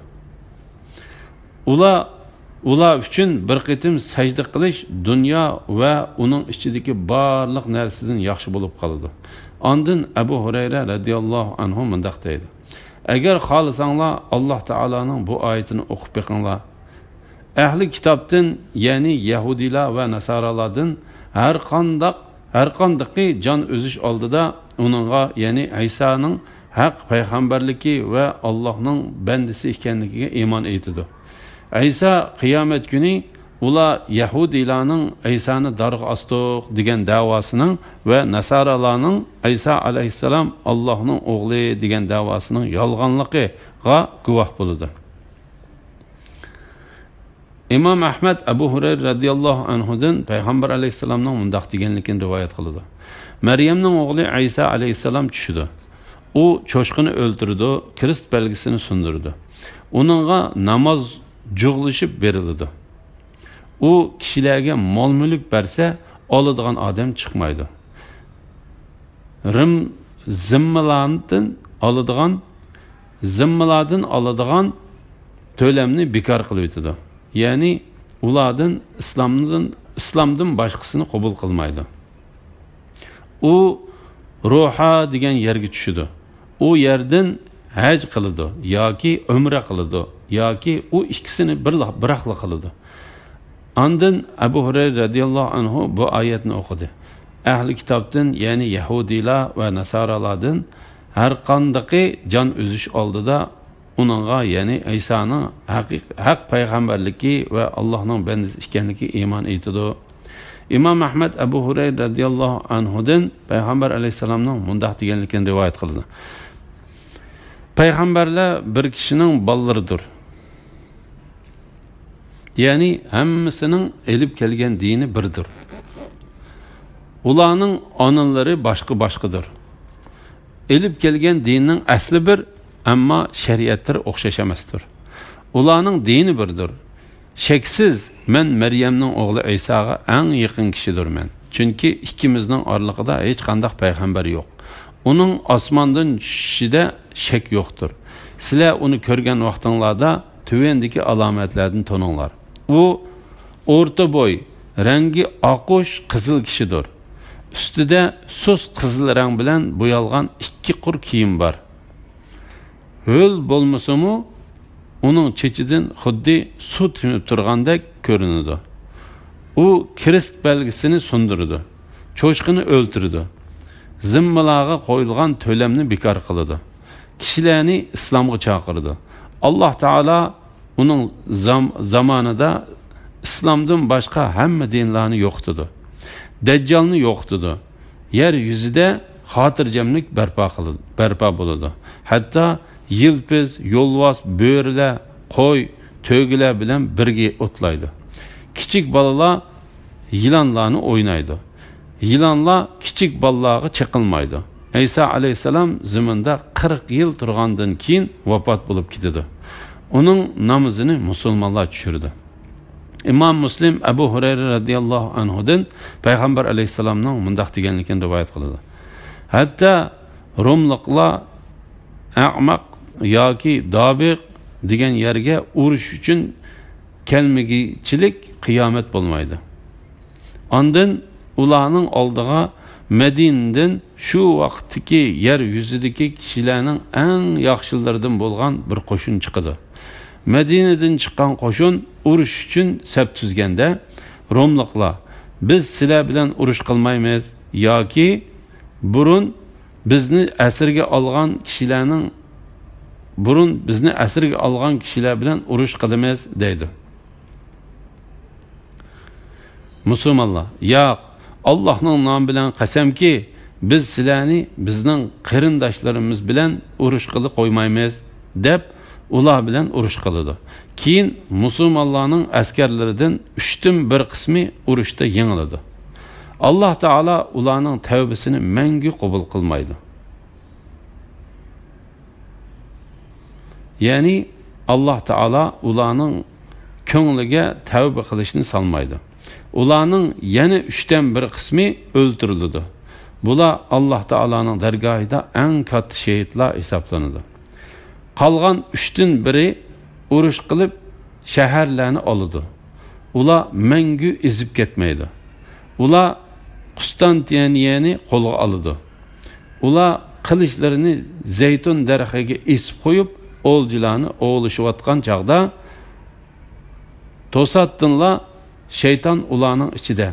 ئۇلار، ئۇلار ئۈچۈن بىر قېتىم سەجدە قىلىش دۇنيا ۋە ئۇنىڭ ئىچىدىكى بارلىق نەرسىدىن ياخشى بولۇپ قالىدۇ. ئاندىن ئەبۇ ھۇرەيرە رەزىياللاھۇ ئەنھۇ مۇنداق دەيدۇ: ئەگەر خالىساڭلار، ئاللاھ تائالانىڭ بۇ ئايىتىنى ئوقۇپ بېقىڭلار. ئەھلى كىتابتىن، يەنى يەھۇدىيلار ۋە ناسارالاردىن ھەرقانداق، ھەرقاندىقى جان ئۈزۈش ئالدىدا ئۇنىڭغا، يەنى ئەيسانىڭ ھەق پەيغەمبەرلىكى ۋە ئاللاھنىڭ بەندىسى ئىكەنلىكىگە ئىمان ئېيتىدۇ. ئەيسا قىيامەت كۈنى ئۇلار يەھۇدىيلارنىڭ ئەيسانى دارغا ئاستۇق دېگەن دەۋاسىنىڭ ۋە ناسارالارنىڭ ئەيسا ئەلەيھىسسالام ئاللاھنىڭ ئوغلى دېگەن دەۋاسىنىڭ يالغانلىقىغا گۇۋاھ بولىدۇ. ئىمام ئەھمەد ئەبۇ ھۇرەيرە رەزىياللاھۇ ئەنھۇدىن پەيغەمبەر ئەلەيھىسسالامنىڭ مۇنداق دېگەنلىكىنى رىۋايەت قىلىدۇ: مەريەمنىڭ ئوغلى ئەيسا ئەلەيھىسسالام چۈشىدۇ. ئۇ چوشقىنى ئۆلتۈرىدۇ، كرېست بەلگىسىنى سۇندۇرىدۇ. ئۇنىڭغا ناماز جۇغلىشىپ بېرىلىدۇ. ئۇ كىشىلەرگە مال-مۈلۈك بەرسە، ئالىدىغان ئادەم چىقمايدۇ. رىم زىممىلاردىن ئالىدىغان، زىممىلاردىن ئالىدىغان تۆلەمنى بىكار قىلىۋېتىدۇ. يەنى ئۇلاردىن ئىسلامدىن، ئىسلامدىن باشقىسىنى قوبۇل قىلمايدۇ. ئۇ روھا دېگەن يەرگە چۈشىدۇ. ئۇ يەردىن ھەج قىلىدۇ ياكى ئۆمرە قىلىدۇ ياكى ئۇ ئىككىسىنى بىرلا، بىراقلا قىلىدۇ. ئاندىن ئەبۇ ھۇرەيرە رەزىياللاھۇ ئەنھۇ بۇ ئايەتنى ئوقۇدى: ئەھلى كىتابتىن، يەنى يەھۇدىيلار ۋە ناسارالاردىن ھەرقاندىقى جان ئۈزۈش ئالدىدا ئۇنىڭغا، يەنى ئەيسانىڭ ھەقىق-، ھەق پەيغەمبەرلىكى ۋە ئاللاھنىڭ بەندىسى ئىكەنلىكىگە ئىمان ئېيتىدۇ. ئىمام ئەھمەد ئەبۇ ھۇرەيرە رەزىياللاھۇ ئەنھۇدىن پەيغەمبەر ئەلەيھىسسالامنىڭ مۇنداق دېگەنلىكىنى رىۋايەت قىلىدۇ: پەيغەمبەرلەر بىر كىشىنىڭ بالىلىرىدۇر. يەنى ھەممىسىنىڭ ئېلىپ كەلگەن دىنى بىردۇر. ئۇلارنىڭ ئانىلىرى باشقا-باشقىدۇر. ئېلىپ كەلگەن دىنىنىڭ ئەسلى بىر، ئەمما شەرىئەتلىرى ئوخشاش ئەمەستۇر. ئۇلارنىڭ دىنى بىردۇر. شەكسىز، مەن مەريەمنىڭ ئوغلى ئەيساغا ئەڭ يېقىن كىشىدۇرمەن. چۈنكى ئىككىمىزنىڭ ئارىلىقىدا ھېچقانداق پەيغەمبەر يوق. ئۇنىڭ ئاسماندىن چۈشۈشىدە شەك يوقتۇر. سىلەر ئۇنى كۆرگەن ۋاقتىڭلاردا تۆۋەندىكى ئالامەتلەردىن تونۇڭلار. ئۇ ئورتا بوي، رەڭگى ئاقۇش قىزىل كىشىدۇر. ئۈستىدە سۇس قىزىل رەڭ بىلەن بويالغان ئىككى قۇر كىيىم بار. ھۆل بولمىسىمۇ، ئۇنىڭ چېچىدىن خۇددى سۇ تېمىپ تۇرغاندەك كۆرۈنىدۇ. ئۇ كرېست بەلگىسىنى سۇندۇرىدۇ، چوشقىنى ئۆلتۈرىدۇ، زىممىلارغا قويۇلغان تۆلەمنى بىكار قىلىدۇ، كىشىلەرنى ئىسلامغا چاقىرىدۇ. ئاللاھ تائالا ئۇنىڭ زام-، زامانىدا ئىسلامدىن باشقا ھەممە دىنلارنى يوقىتىدۇ. دەججالنى يوقىتىدۇ. يەر يۈزىدە خاتىرجەملىك بەرپا قىلىدۇ، بەرپا بولىدۇ. ھەتتا يىلپىز، يولۋاس، بۆرىلەر، قوي، تۆگىلەر بىلەن بىرگە ئوتلايدۇ. كىچىك بالىلار يىلانلارنى ئوينايدۇ. يىلانلار كىچىك بالىلارغا چېقىلمايدۇ. ئەيسا ئەلەيھىسسالام زېمىندا قىرىق يىل تۇرغاندىن كېيىن ۋاپات بولۇپ كېتىدۇ. ئۇنىڭ نامىزىنى مۇسۇلمانلار چۈشۈرىدۇ. ئىمام مۇسلىم ئەبۇ ھۇرەيرە رەزىياللاھۇ ئەنھۇدىن پەيغەمبەر ئەلەيھىسسالامنىڭ مۇنداق دېگەنلىكىنى رىۋايەت قىلىدۇ: ھەتتا روملۇقلار ئەمەق ياكى دابىغ دېگەن يەرگە ئۇرۇش ئۈچۈن كەلمىگۈچىلىك قىيامەت بولمايدۇ. ئاندىن ئۇلارنىڭ ئالدىغا مەدىنىدىن شۇ ۋاقىتتىكى يەر يۈزىدىكى كىشىلەرنىڭ ئەڭ ياخشىلىرىدىن بولغان بىر قوشۇن چىقىدۇ. مەدىنىدىن چىققان قوشۇن ئۇرۇش ئۈچۈن سەپ تۈزگەندە، روملۇقلار: «بىز سىلەر بىلەن ئۇرۇش قىلمايمىز ياكى بۇرۇن بىزنى ئەسىرگە ئالغان كىشىلەرنىڭ، بۇرۇن بىزنى ئەسىرگە ئالغان كىشىلەر بىلەن ئۇرۇش قىلىمىز» دەيدۇ. مۇسۇلمانلار: «ياق، ئاللاھنىڭ نامى بىلەن قەسەمكى، بىز سىلەرنى بىزنىڭ قېرىنداشلىرىمىز بىلەن ئۇرۇشقىلى قويمايمىز» دەپ، ئۇلار بىلەن ئۇرۇش قىلىدۇ. كېيىن مۇسۇلمانلارنىڭ ئەسكەرلىرىدىن ئۈچتىن بىر قىسمى ئۇرۇشتا يېڭىلىدۇ. ئاللاھ تائالا ئۇلارنىڭ تەۋبىسىنى مەڭگۈ قوبۇل قىلمايدۇ. يەنى ئاللاھ تائالا ئۇلارنىڭ كۆڭلىگە تەۋبە قىلىشنى سالمايدۇ. ئۇلارنىڭ يەنە ئۈچتىن بىر قىسمى ئۆلتۈرۈلىدۇ. بۇلار ئاللاھ تائالانىڭ دەرگاھىدا ئەڭ كاتتا شېھىتلار ھېسابلىنىدۇ. قالغان ئۈچتىن بىرى ئۇرۇش قىلىپ شەھەرلەرنى ئالىدۇ. ئۇلار مەڭگۈ ئېزىپ كەتمەيدۇ. ئۇلار قۇستانتىنىيەنى قولغا ئالىدۇ. ئۇلار قىلىچلىرىنى زەيتۇن دەرىخىگە ئېسىپ قويۇپ، ئولجىلارنى ئوۋلىشىۋاتقان چاغدا، توساتتىنلا شەيتان ئۇلارنىڭ ئىچىدە،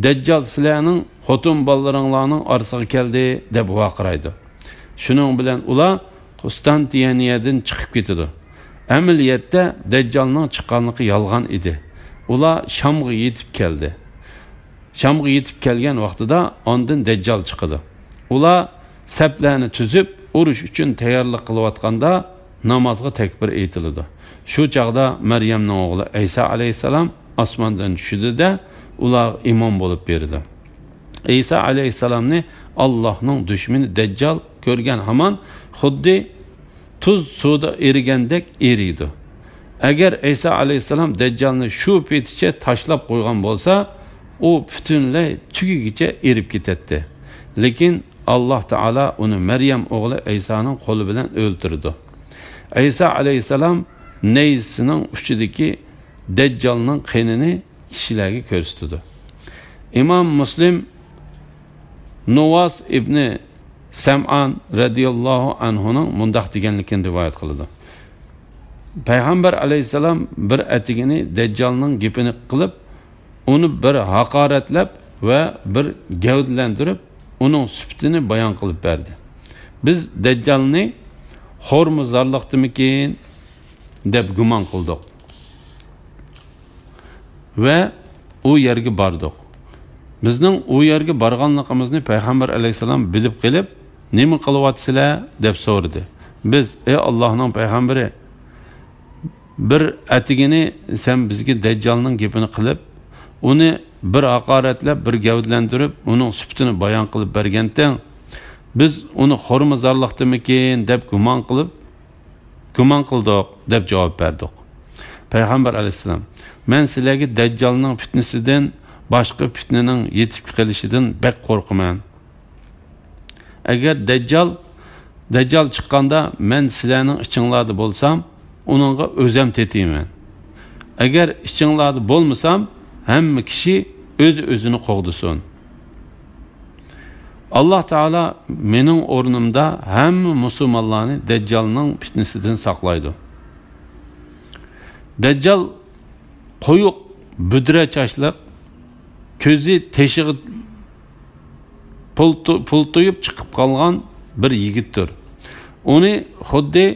«دەججال سىلەرنىڭ خوتۇن بالىلىرىڭلارنىڭ ئارىسىغا كەلدى» دەپ ۋارقىرايدۇ. شۇنىڭ بىلەن ئۇلار قۇستانتىنىيەدىن چىقىپ كېتىدۇ. ئەمەلىيەتتە دەججالنىڭ چىققانلىقى يالغان ئىدى. ئۇلار شامغا يېتىپ كەلدى. شامغا يېتىپ كەلگەن ۋاقتىدا ئاندىن دەججال چىقىدۇ. ئۇلار سەپلەرنى تۈزۈپ، ئۇرۇش ئۈچۈن تەييارلىق قىلىۋاتقاندا، نامازغا تەكبىر ئېيتىلىدۇ. شۇ چاغدا مەريەمنىڭ ئوغلى ئەيسا ئەلەيھىسسالام ئاسماندىن چۈشىدۇ-دە، ئۇلارغا ئىمام بولۇپ بېرىدۇ. ئەيسا ئەلەيھىسسالامنى ئاللاھنىڭ دۈشمىنى دەججال كۆرگەن ھامان خۇددى تۇز سۇدا ئېرىگەندەك ئېرىيدۇ. ئەگەر ئەيسا ئەلەيھىسسالام دەججالنى شۇ پېتىچە تاشلاپ قويغان بولسا، ئۇ پۈتۈنلەي تۈگىگىچە ئېرىپ كېتەتتى. لېكىن ئاللاھ تائالا ئۇنى مەريەم ئوغلى ئەيسانىڭ قولى بىلەن ئۆلتۈرىدۇ. ئەيسا ئەلەيھىسسالام نەيزىسىنىڭ ئۇچىدىكى دەججالنىڭ قېنىنى كىشىلەرگە كۆرسىتىدۇ. ئىمام مۇسلىم نۇۋاس ئىبنى سەمئان رەزىياللاھۇ ئەنھۇنىڭ مۇنداق دېگەنلىكىنى رىۋايەت قىلىدۇ: پەيغەمبەر ئەلەيھىسسالام بىر ئەتىگىنى دەججالنىڭ گېپىنى قىلىپ، ئۇنى بىر ھاقارەتلەپ ۋە بىر گەۋدىلەندۈرۈپ، ئۇنىڭ سۈپىتىنى بايان قىلىپ بەردى. بىز دەججالنى خورمۇزارلىقتىمىكىن دەپ گۇمان قىلدۇق ۋە ئۇ يەرگە باردۇق. بىزنىڭ ئۇ يەرگە بارغانلىقىمىزنى پەيغەمبەر ئەلەيھىسسالام بىلىپ قېلىپ، «نېمە قىلىۋاتىسىلەر؟» دەپ سورىدى. بىز، «ئەي ئاللاھنىڭ پەيغەمبىرى، بىر ئەتىگىنى سەن بىزگە دەججالنىڭ گېپىنى قىلىپ، ئۇنى بىر ھاقارەتلەپ، بىر گەۋدىلەندۈرۈپ، ئۇنىڭ سۈپىتىنى بايان قىلىپ بەرگەنتىڭ. بىز ئۇنى خورمۇزارلىقتىمىكىن دەپ گۇمان قىلىپ، گۇمان قىلدۇق» دەپ جاۋاب بەردۇق. پەيغەمبەر ئەلەيھىسسالام، «مەن سىلەرگە دەججالنىڭ پىتنىسىدىن، باشقا پىتنىنىڭ يېتىپ قېلىشىدىن بەك قورقىمەن. ئەگەر دەججال، دەججال چىققاندا مەن سىلەرنىڭ ئىچىڭلاردا بولسام، ئۇنىڭغا ئۆزەم تېتىيمەن. ئەگەر ئىچىڭلاردا بولمىسام، ھەممە كىشى ئۆز-ئۆزىنى قوغدىسۇن. ئاللاھ تائالا مېنىڭ ئورنۇمدا ھەممە مۇسۇلمانلارنى دەججالنىڭ پىتنىسىدىن ساقلايدۇ.» دەججال قويۇق بۈدرە چاچلىق، كۆزى تېشىغا پۇلتۇ-، پۇلتۇيۇپ چىقىپ قالغان بىر يىگىتتۇر. ئۇنى خۇددى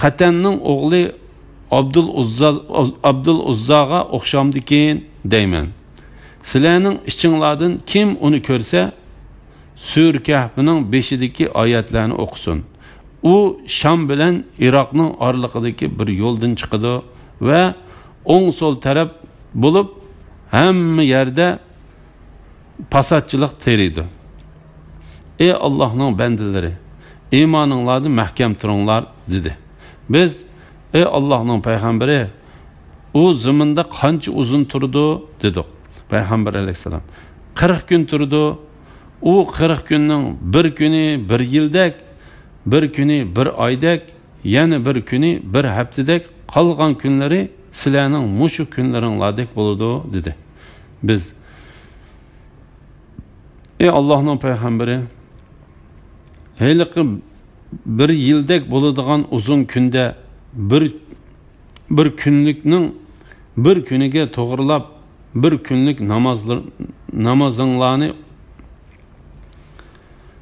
قەتەننىڭ ئوغلى ئابدۇل ئۇززا، ئابدۇل ئۇززاغا ئوخشامدىكىن دەيمەن. سىلەرنىڭ ئىچىڭلاردىن كىم ئۇنى كۆرسە، سۈرە كەھپنىڭ بېشىدىكى ئايەتلەرنى ئوقۇسۇن. ئۇ شام بىلەن ئىراقنىڭ ئارىلىقىدىكى بىر يولدىن چىقىدۇ ۋە ئوڭ سول تەرەپ بولۇپ، ھەممە يەردە پاساتچىلىق تېرىيدۇ. «ئەي ئاللاھنىڭ بەندىلىرى، ئىمانىڭلاردا مەھكەم تۇرۇڭلار» دېدى. بىز، «ئەي ئاللاھنىڭ پەيغەمبىرى، ئۇ زېمىندا قانچە ئۇزۇن تۇرىدۇ؟» دېدۇق. پەيغەمبەر ئەلەيھىسسالام، «قىرىق كۈن تۇرىدۇ. ئۇ قىرىق كۈننىڭ بىر كۈنى بىر يىلدەك، بىر كۈنى بىر ئايدەك، يەنە بىر كۈنى بىر ھەپتىدەك، قالغان كۈنلىرى سىلەرنىڭ مۇشۇ كۈنلىرىڭلاردەك بولىدۇ» دېدى. بىز، «ئەي ئاللاھنىڭ پەيغەمبىرى، ھېلىقى بىر يىلدەك بولىدىغان ئۇزۇن كۈندە بىر، بىر كۈنلۈكنىڭ بىر كۈنىگە توغرىلاپ بىر كۈنلۈك نامازلار، نامازىڭلارنى،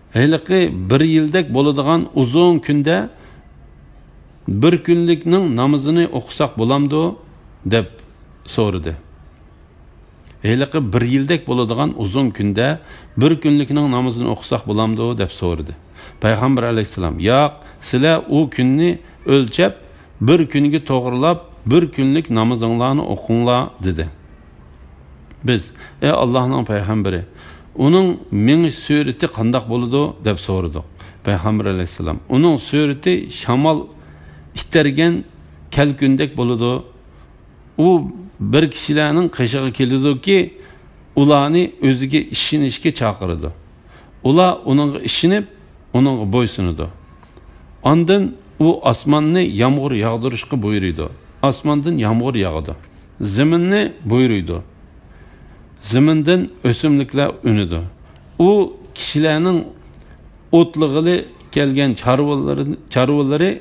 ھېلىقى بىر يىلدەك بولىدىغان ئۇزۇن كۈندە بىر كۈنلۈكنىڭ نامىزىنى ئوقۇساق بولامدۇ؟» دەپ سورىدى. «ھېلىقى بىر يىلدەك بولىدىغان ئۇزۇن كۈندە بىر كۈنلۈكنىڭ نامىزىنى ئوقۇساق بولامدۇ؟» دەپ سورىدى. پەيغەمبەر ئەلەيھىسسالام، «ياق، سىلەر ئۇ كۈننى ئۆلچەپ، بىر كۈنگە توغرىلاپ، بىر كۈنلۈك نامىزىڭلارنى ئوقۇڭلار» دېدى. بىز: «ئەي ئاللاھنىڭ پەيغەمبىرى، ئۇنىڭ مېڭىش سۈرىتى قانداق بولىدۇ؟» دەپ سورىدۇق. پەيغەمبەر ئەلەيھىسسالام: «ئۇنىڭ سۈرىتى شامال ئىتتەرگەن كەلكۈندەك بولىدۇ. ئۇ بىر كىشىلەرنىڭ قېشىغا كېلىدۇكى، ئۇلارنى ئۆزىگە ئىشىنىشكە چاقىرىدۇ. ئۇلار ئۇنىڭغا ئىشىنىپ، ئۇنىڭغا بويسۇنىدۇ. ئاندىن ئۇ ئاسماننى يامغۇر ياغدۇرۇشقا بۇيرۇيدۇ. ئاسماندىن يامغۇر ياغىدۇ. زېمىننى بۇيرۇيدۇ. زېمىندىن ئۆسۈملۈكلەر ئۈنىدۇ. ئۇ كىشىلەرنىڭ ئوتلىغىلى كەلگەن چارۋىلىرى، چارۋىلىرى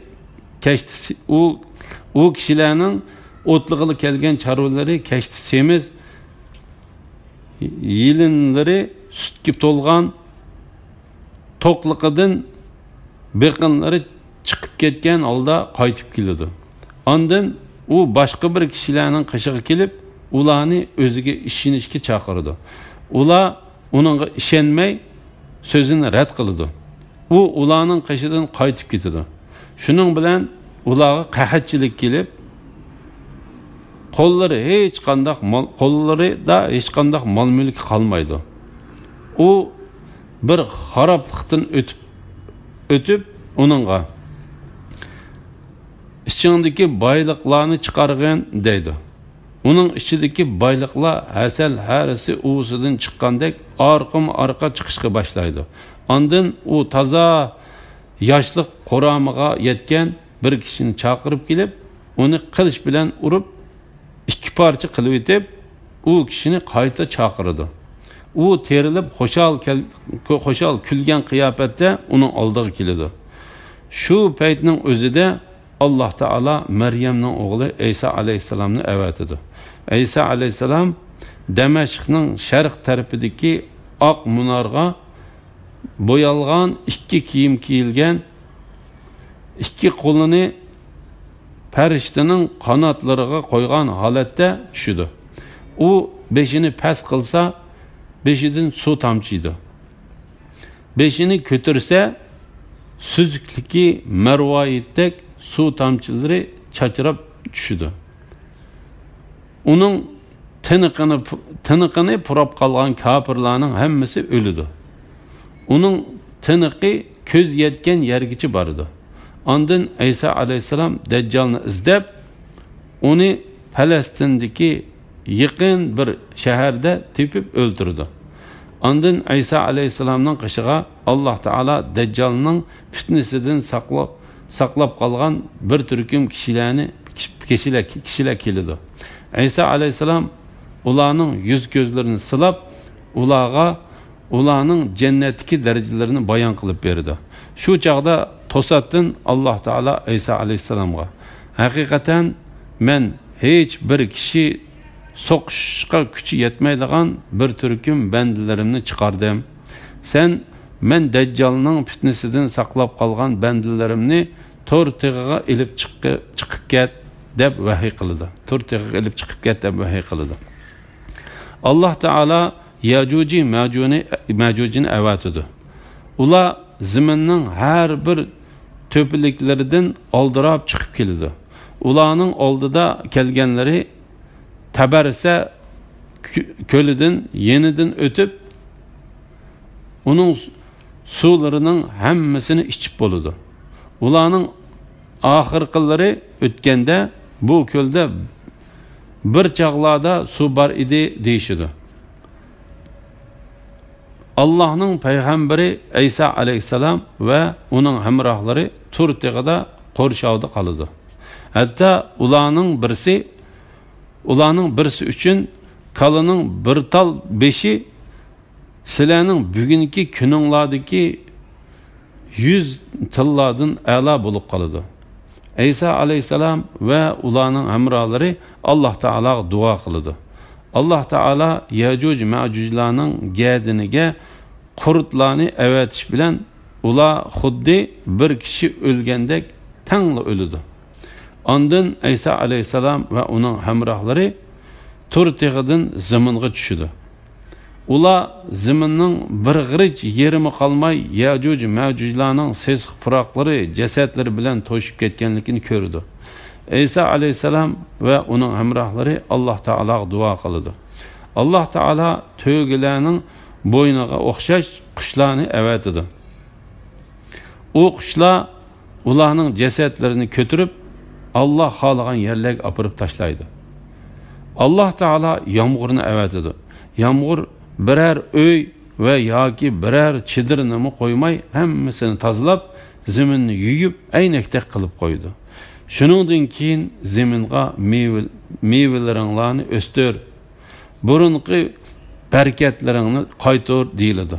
كەشتە سې-، ئۇ، ئۇ كىشىلەرنىڭ ئوتلىغىلى كەلگەن چارۋىلىرى كەشتە سېمىز، يېلىنلىرى سۈتكە تولغان، توقلۇقىدىن بېقىنلىرى چىقىپ كەتكەن ھالدا قايتىپ كېلىدۇ. ئاندىن ئۇ باشقا بىر كىشىلەرنىڭ قېشىغا كېلىپ، ئۇلارنى ئۆزىگە ئىشىنىشكە چاقىرىدۇ. ئۇلار ئۇنىڭغا ئىشەنمەي، سۆزىنى رەت قىلىدۇ. ئۇ ئۇلارنىڭ قېشىدىن قايتىپ كېتىدۇ. شۇنىڭ بىلەن ئۇلارغا قەھەتچىلىك كېلىپ، قوللىرى ھېچقانداق مال، قوللىرىدا ھېچقانداق مال-مۈلكى قالمايدۇ. ئۇ بىر خارابلىقتىن ئۆتۈپ، ئۆتۈپ ئۇنىڭغا: «ئىچىڭدىكى بايلىقلارنى چىقارغىن» دەيدۇ. ئۇنىڭ ئىچىدىكى بايلىقلار ھەسەل ھەرىسى ئۇۋىسىدىن چىققاندەك ئارقىمۇ ئارقا چىقىشقا باشلايدۇ. ئاندىن ئۇ تازا ياشلىق قۇرامىغا يەتكەن بىر كىشىنى چاقىرىپ كېلىپ، ئۇنى قىلىچ بىلەن ئۇرۇپ، ئىككى پارچە قىلىۋېتىپ، ئۇ كىشىنى قايتا چاقىرىدۇ. ئۇ تىرىلىپ، خۇشال كەل-، خۇشال كۈلگەن قىياپەتتە ئۇنىڭ ئالدىغا كېلىدۇ. شۇ پەيتنىڭ ئۆزىدە ئاللاھ تائالا مەريەمنىڭ ئوغلى ئەيسا ئەلەيھىسسالامنى ئەۋەتىدۇ. ئەيسا ئەلەيھىسسالام دەمەشقنىڭ شەرق تەرىپىدىكى ئاق مۇنارغا بويالغان ئىككى كىيىم كىيىلگەن، ئىككى قولىنى پەرىشتىنىڭ قاناتلىرىغا قويغان ھالەتتە چۈشىدۇ. ئۇ بېشىنى پەس قىلسا، بېشىدىن سۇ تامچىيدۇ. بېشىنى كۆتۈرسە، سۈزۈكلۈكى مەرۋايىتتەك سۇ تامچىلىرى چاچراپ چۈشىدۇ. ئۇنىڭ تىنىقىنى، تىنىقىنى پۇراپ قالغان كاپىرلارنىڭ ھەممىسى ئۆلىدۇ. ئۇنىڭ تىنىقى كۆز يەتكەن يەرگىچە بارىدۇ. ئاندىن ئەيسا ئەلەيھىسسالام دەججالنى ئىزدەپ، ئۇنى پەلەستىندىكى يېقىن بىر شەھەردە تېپىپ ئۆلتۈرىدۇ. ئاندىن ئەيسا ئەلەيھىسسالامنىڭ قېشىغا ئاللاھ تائالا دەججالنىڭ پىتنىسىدىن ساقلاپ، ساقلاپ قالغان بىر تۈركۈم كىشىلەرنى، كىشىلەر، كىشىلەر كېلىدۇ. ئەيسا ئەلەيھىسسالام ئۇلارنىڭ يۈز-كۆزلىرىنى سىلاپ، ئۇلارغا ئۇلارنىڭ جەننەتتىكى دەرىجىلىرىنى بايان قىلىپ بېرىدۇ. شۇ چاغدا توساتتىن ئاللاھ تائالا ئەيسا ئەلەيھىسسالامغا: «ھەقىقەتەن مەن ھېچ بىر كىشى سوقۇشقا كۈچى يەتمەيدىغان بىر تۈركۈم بەندىلىرىمنى چىقاردىم. سەن مەن دەججالنىڭ پىتنىسىدىن ساقلاپ قالغان بەندىلىرىمنى تور تېغىغا ئېلىپ چىققى-، چىقىپ كەت» دەپ ۋەھىي قىلىدۇ. «تور تېغىغا ئېلىپ چىقىپ كەت» دەپ ۋەھىي قىلىدۇ. ئاللاھ تائالا يەجۇجى مەجۇنى، مەجۇجىنى ئەۋەتىدۇ. ئۇلار زېمىننىڭ ھەر بىر تۆپىلىكلىرىدىن ئالدىراپ چىقىپ كېلىدۇ. ئۇلارنىڭ ئالدىدا كەلگەنلىرى تەبەرسە كۆ-، كۆلىدىن يېنىدىن ئۆتۈپ، ئۇنىڭ سۇلىرىنىڭ ھەممىسىنى ئىچىپ بولىدۇ. ئۇلارنىڭ ئاخىرقىلىرى ئۆتكەندە، بۇ كۆلدە بىر چاغلاردا سۇ بار ئىدى دېيىشىدۇ. ئاللاھنىڭ پەيغەمبىرى ئەيسا ئەلەيھىسسالام ۋە ئۇنىڭ ھەمراھلىرى تۇر تېغىدا قورشاۋدا قالىدۇ. ھەتتا ئۇلارنىڭ بىرسى، ئۇلارنىڭ بىرسى ئۈچۈن كالىنىڭ بىر تال بېشى سىلەرنىڭ بۈگۈنكى كۈنۈڭلاردىكى يۈز تىللاردىن ئەلا بولۇپ قالىدۇ. ئەيسا ئەلەيھىسسالام ۋە ئۇلارنىڭ ھەمراھلىرى ئاللاھ تائالاغا دۇئا قىلىدۇ. ئاللاھ تائالا يەجۇج مەجۇجلارنىڭ گەدىنىگە قۇرتلارنى ئەۋەتىش بىلەن ئۇلار خۇددى بىر كىشى ئۆلگەندەك تەڭلا ئۆلىدۇ. ئاندىن ئەيسا ئەلەيھىسسالام ۋە ئۇنىڭ ھەمراھلىرى تۇر تېغىدىن زېمىنغا چۈشىدۇ. ئۇلار زېمىننىڭ بىر غېرىچ يېرىمۇ قالماي يەجۇج مەجۇجلارنىڭ سېسىق پۇراقلىرى، جەسەتلىرى بىلەن توشۇپ كەتكەنلىكىنى كۆرىدۇ. ئەيسا ئەلەيھىسسالام ۋە ئۇنىڭ ھەمراھلىرى ئاللاھ تائالاغا دۇئا قىلىدۇ. ئاللاھ تائالا تۆگىلەرنىڭ بوينىغا ئوخشاش قۇشلارنى ئەۋەتىدۇ. ئۇ قۇشلار ئۇلارنىڭ جەسەتلىرىنى كۆتۈرۈپ، ئاللاھ خالىغان يەرلەرگە ئاپىرىپ تاشلايدۇ. ئاللاھ تائالا يامغۇرنى ئەۋەتىدۇ. يامغۇر بىرەر ئۆي ۋە ياكى بىرەر چېدىرنىمۇ قويماي، ھەممىسىنى تازىلاپ، زېمىننى يۇيۇپ، ئەينەكتەك قىلىپ قويىدۇ. شۇنىڭدىن كېيىن زېمىنغا مېۋە، مېۋىلىرىڭلارنى ئۆستۈر، بۇرۇنقى بەرىكەتلىرىڭنى قايتۇر دېيىلىدۇ.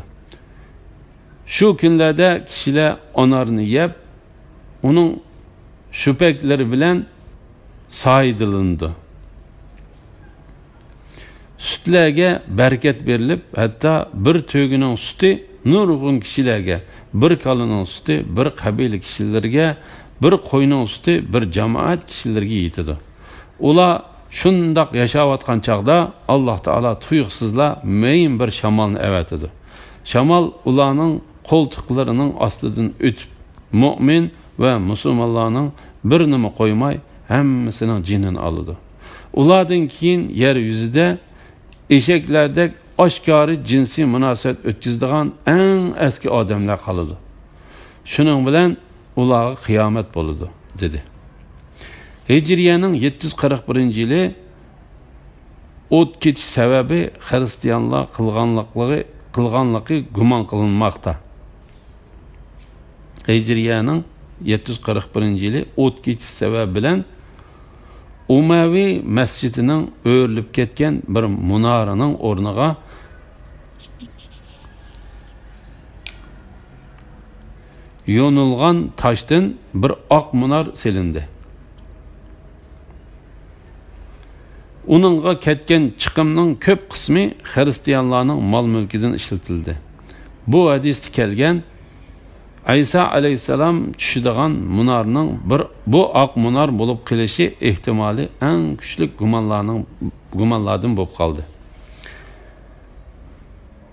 شۇ كۈنلەردە كىشىلەر ئانارنى يەپ، ئۇنىڭ شۈپەكلىرى بىلەن سايىدىلىنىدۇ. سۈتلەرگە بەرىكەت بېرىلىپ، ھەتتا بىر تۆگىنىڭ سۈتى نۇرغۇن كىشىلەرگە، بىر كالىنىڭ سۈتى بىر قەبىلە كىشىلىرىگە، بىر قوينىڭ سۈتى بىر جامائەت كىشىلىرىگە يېتىدۇ. ئۇلار شۇنداق ياشاۋاتقان چاغدا، ئاللاھ تائالا تۇيۇقسىزلا مەيىن بىر شامالنى ئەۋەتىدۇ. شامال ئۇلارنىڭ قولتۇقلىرىنىڭ ئاستىدىن ئۆتۈپ، مۆمىن ۋە مۇسۇلمانلارنىڭ بىرىنىمۇ قويماي، ھەممىسىنىڭ جېنىنى ئالىدۇ. ئۇلاردىن كېيىن يەر يۈزىدە ئېشەكلەردەك ئاشكارا جىنسىي مۇناسىۋەت ئۆتكۈزىدىغان ئەڭ ئەسكى ئادەملەر قالىدۇ. شۇنىڭ بىلەن ئۇلارغا قىيامەت بولىدۇ، دېدى. ھىجرىيەنىڭ يەتتە يۈز قىرىق بىرىنچى يىلى ئوت كېتىش سەۋەبى خىرىستىيانلار قىلغانلىقلىقى، قىلغانلىقى گۇمان قىلىنماقتا. ھىجرىيەنىڭ يەتتە يۈز قىرىق بىرىنچى يىلى ئوت كېتىش سەۋەبى بىلەن ئۇمەۋى مەسچىتىنىڭ ئۆرۈلۈپ كەتكەن بىر مۇنارىنىڭ ئورنىغا يونۇلغان تاشتىن بىر ئاق مۇنار سېلىندى. ئۇنىڭغا كەتكەن چىقىمنىڭ كۆپ قىسمى خىرىستىيانلارنىڭ مال-مۈلكىدىن ئىشلىتىلدى. بۇ ھەدىستە كەلگەن، ئەيسا ئەلەيھىسسالام چۈشىدىغان مۇنارنىڭ بىر، بۇ ئاق مۇنار بولۇپ قېلىشى ئېھتىمالى ئەڭ كۈچلۈك گۇمانلارنىڭ، گۇمانلاردىن بولۇپ قالدى.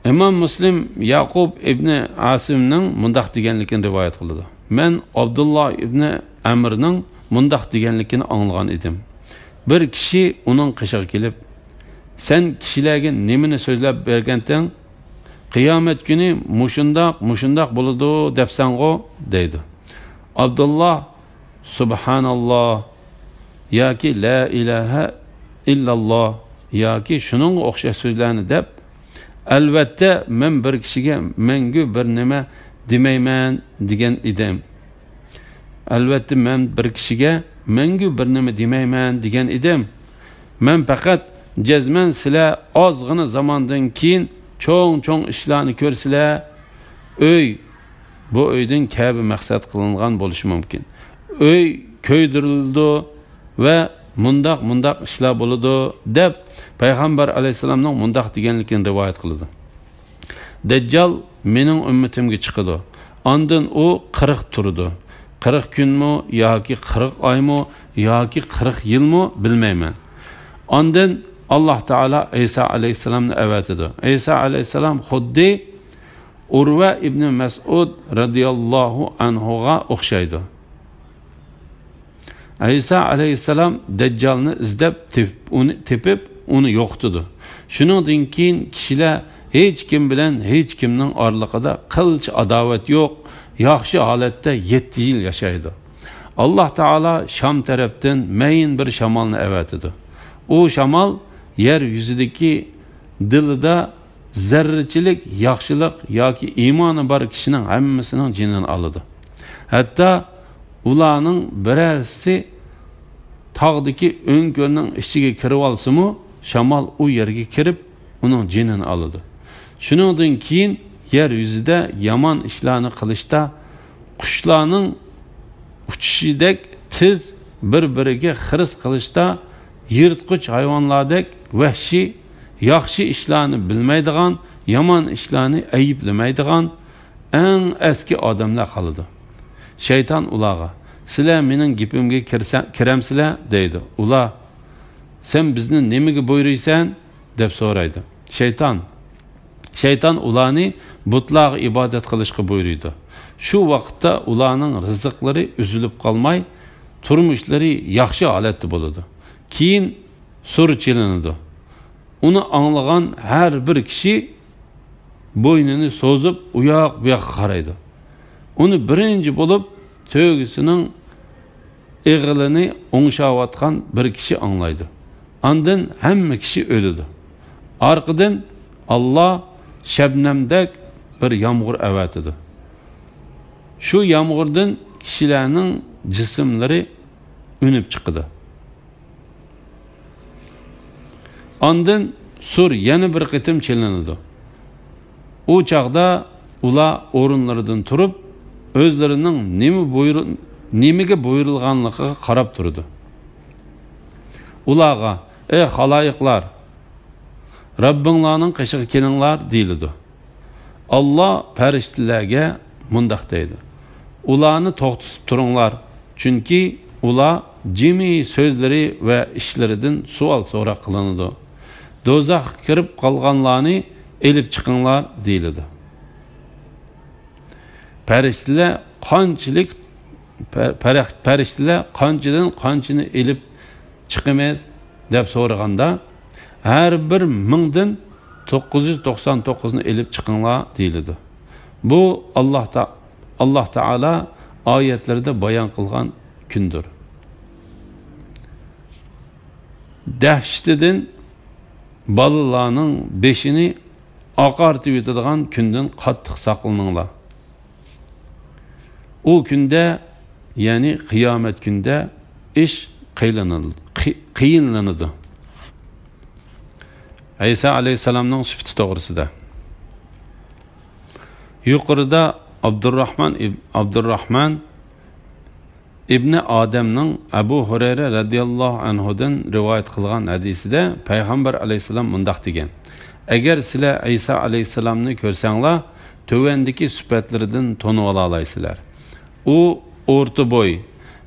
ئىمام مۇسلىم ياقۇب ئىبنى ئاسىمنىڭ مۇنداق دېگەنلىكىنى رىۋايەت قىلىدۇ: مەن ئابدۇللا ئىبنى ئەمرنىڭ مۇنداق دېگەنلىكىنى ئاڭلىغان ئىدىم. بىر كىشى ئۇنىڭ قېشىغا كېلىپ، سەن كىشىلەرگە نېمىنى سۆزلەپ بەرگەنتىڭ؟ قىيامەت كۈنى مۇشۇنداق، مۇشۇنداق بولىدۇ دەپسەنغۇ؟ دەيدۇ. ئابدۇللا سۇبھاناللا ياكى لا ئىلاھە ئىللاللا ياكى شۇنىڭغا ئوخشاش سۆزلەرنى دەپ، ئەلۋەتتە، مەن بىر كىشىگە مەڭگۈ بىر نېمە دېمەيمەن دېگەن ئىدىم. ئەلۋەتتە، مەن بىر كىشىگە مەڭگۈ بىر نېمە دېمەيمەن دېگەن ئىدىم. مەن پەقەت جەزمەن سىلەر ئازغىنا زاماندىن كېيىن چوڭ-چوڭ ئىشلارنى كۆرىسىلەر. ئۆي، بۇ ئۆيدىن كەبە مەقسەت قىلىنغان بولۇشى مۇمكىن. ئۆي كۆيدۈرۈلىدۇ ۋە مۇنداق، مۇنداق ئىشلار بولىدۇ، دەپ پەيغەمبەر ئەلەيھىسسالامنىڭ مۇنداق دېگەنلىكىنى رىۋايەت قىلىدۇ. دەججال مېنىڭ ئۈممىتىمگە چىقىدۇ. ئاندىن ئۇ قىرىق تۇرىدۇ. قىرىق كۈنمۇ ياكى قىرىق ئايمۇ ياكى قىرىق يىلمۇ بىلمەيمەن. ئاندىن ئاللاھ تائالا ئەيسا ئەلەيھىسسالامنى ئەۋەتىدۇ. ئەيسا ئەلەيھىسسالام خۇددى ئۇرۋە ئىبنى مەسئۇد رەزىياللاھۇ ئەنھۇغا ئوخشايدۇ. ئەيسا ئەلەيھىسسالام دەججالنى ئىزدەپ تېپىپ، ئۇنى، تېپىپ، ئۇنى يوقىتىدۇ. شۇنىڭدىن كېيىن كىشىلەر ھېچكىم بىلەن ھېچكىمنىڭ ئارىلىقىدا قىلچە ئاداۋەت يوق، ياخشى ھالەتتە يەتتە يىل ياشايدۇ. ئاللاھ تائالا شام تەرەپتىن مەيىن بىر شامالنى ئەۋەتىدۇ. ئۇ شامال يەر يۈزىدىكى دىلىدا زەررىچىلىك ياخشىلىق ياكى ئىمانى بار كىشىنىڭ ھەممىسىنىڭ جېنىنى ئالىدۇ. ھەتتا ئۇلارنىڭ بىرەرسى تاغدىكى ئۆڭكۈرنىڭ ئىچىگە كىرىۋالسىمۇ، شامال ئۇ يەرگە كىرىپ، ئۇنىڭ جېنىنى ئالىدۇ. شۇنىڭدىن كېيىن يەر يۈزىدە يامان ئىشلارنى قىلىشتا، قۇشلارنىڭ ئۇچۇشىدەك تېز بىر-بىرىگە خىرىس قىلىشتا، يىرتقۇچ ھايۋانلاردەك ۋەھشىي، ياخشى ئىشلارنى بىلمەيدىغان، يامان ئىشلارنى ئەيىبلىمەيدىغان ئەڭ ئەسكى ئادەملەر قالىدۇ. شەيتان ئۇلارغا، سىلەر مېنىڭ گېپىمگە كىرسە-، كىرەمسىلەر؟ دەيدۇ. ئۇلار، سەن بىزنى نېمىگە بۇيرۇيسەن؟ دەپ سورايدۇ. شەيتان، شەيتان ئۇلارنى بۇتلارغا ئىبادەت قىلىشقا بۇيرۇيدۇ. شۇ ۋاقىتتا ئۇلارنىڭ رىزىقلىرى ئۈزۈلۈپ قالماي، تۇرمۇشلىرى ياخشى ھالەتتە بولىدۇ. كېيىن سۇر چېلىنىدۇ. ئۇنى ئاڭلىغان ھەر بىر كىشى بوينىنى سوزۇپ، ئۇ ياق، بۇ ياققا قارايدۇ. ئۇنى بىرىنچى بولۇپ تۆگىسىنىڭ ئېغىلىنى ئوڭشاۋاتقان بىر كىشى ئاڭلايدۇ. ئاندىن ھەممە كىشى ئۆلىدۇ. ئارقىدىن ئاللا شەبنەمدەك بىر يامغۇر ئەۋەتىدۇ. شۇ يامغۇردىن كىشىلەرنىڭ جىسىملىرى ئۈنۈپ چىقىدۇ. ئاندىن سۇر يەنە بىر قېتىم چېلىنىدۇ. ئۇ چاغدا ئۇلار ئورۇنلىرىدىن تۇرۇپ، ئۆزلىرىنىڭ نېمە بۇيرۇ-، نېمىگە بۇيرۇلغانلىقىغا قاراپ تۇرىدۇ. ئۇلارغا، «ئەي خالايىقلار، رەببىڭلارنىڭ قېشىغا كېلىڭلار» دېيىلىدۇ. ئاللا پەرىشتىلەرگە مۇنداق دەيدۇ: «ئۇلارنى توختىتىپ تۇرۇڭلار، چۈنكى ئۇلار جىمى سۆزلىرى ۋە ئىشلىرىدىن سوئال-سوراق قىلىنىدۇ. دوزاخقا كىرىپ قالغانلارنى ئېلىپ چىقىڭلار» دېيىلىدۇ. پەرىشتىلەر قانچىلىك، پە-، پەرەخ-، پەرىشتىلەر قانچىدىن قانچىنى ئېلىپ چىقىمىز دەپ سورىغاندا، ھەر بىر مىڭدىن توققۇز يۈز توقسان توققۇزنى ئېلىپ چىقىڭلار دېيىلىدۇ. بۇ ئاللا تا-، ئاللا تائالا ئايەتلىرىدە بايان قىلغان كۈندۇر. دەھشىتىدىن بالىلارنىڭ بېشىنى ئاقارتىۋېتىدىغان كۈندىن قاتتىق ساقلىنىڭلار. ئۇ كۈندە، يەنى قىيامەت كۈندە ئىش قىيلىنىل-، قىي-، قىيىنلىنىدۇ. ئەيسا ئەلەيھىسسالامنىڭ سۈپىتى توغرىسىدا. يۇقىرىدا ئابدۇرراھمان ئىب-، ئابدۇرراھمان ئىبنى ئادەمنىڭ ئەبۇ ھۇرەيرە رەزىياللاھۇ ئەنھۇدىن رىۋايەت قىلغان ھەدىسىدە پەيغەمبەر ئەلەيھىسسالام مۇنداق دېگەن: «ئەگەر سىلەر ئەيسا ئەلەيھىسسالامنى كۆرسەڭلار، تۆۋەندىكى سۈپەتلىرىدىن تونۇۋالالايسىلەر. ئۇ ئورتا بوي،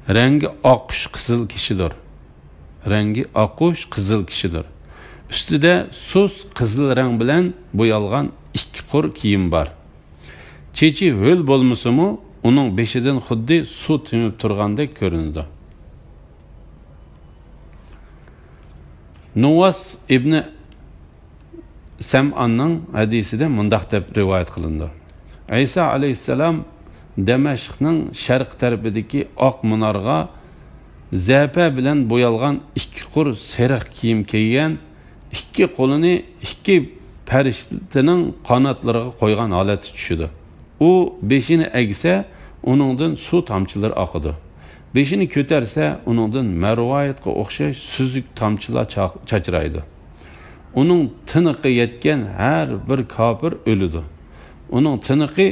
رەڭگى ئاقۇش قىزىل كىشىدۇر. رەڭگى ئاقۇش قىزىل كىشىدۇر. ئۈستىدە سۇس قىزىل رەڭ بىلەن بويالغان ئىككى قۇر كىيىم بار. چېچى ھۆل بولمىسىمۇ، ئۇنىڭ بېشىدىن خۇددى سۇ تېمىپ تۇرغاندەك كۆرۈنىدۇ.» نۇۋاس ئىبنى سەمئاننىڭ ھەدىسىدە مۇنداق دەپ رىۋايەت قىلىنىدۇ: «ئەيسا ئەلەيھىسسالام دەمەشقنىڭ شەرقىي تەرىپىدىكى ئاق مۇنارغا زەپە بىلەن بويالغان ئىككى قۇر سېرىق كىيىم كىيگەن ئىككى قولىنى ئىككى پەرىشتىنىڭ قاناتلىرىغا قويغان ھالەتتە چۈشىدۇ. ئۇ بېشىنى ئەگسە، ئۇنىڭدىن سۇ تامچىلىرى ئاقىدۇ. بېشىنى كۆتەرسە، ئۇنىڭدىن مەرۋايىتقا ئوخشاش سۈزۈك تامچىلار چاق-، چاچرايدۇ. ئۇنىڭ تىنىقى يەتكەن ھەر بىر كاپىر ئۆلىدۇ. ئۇنىڭ تىنىقى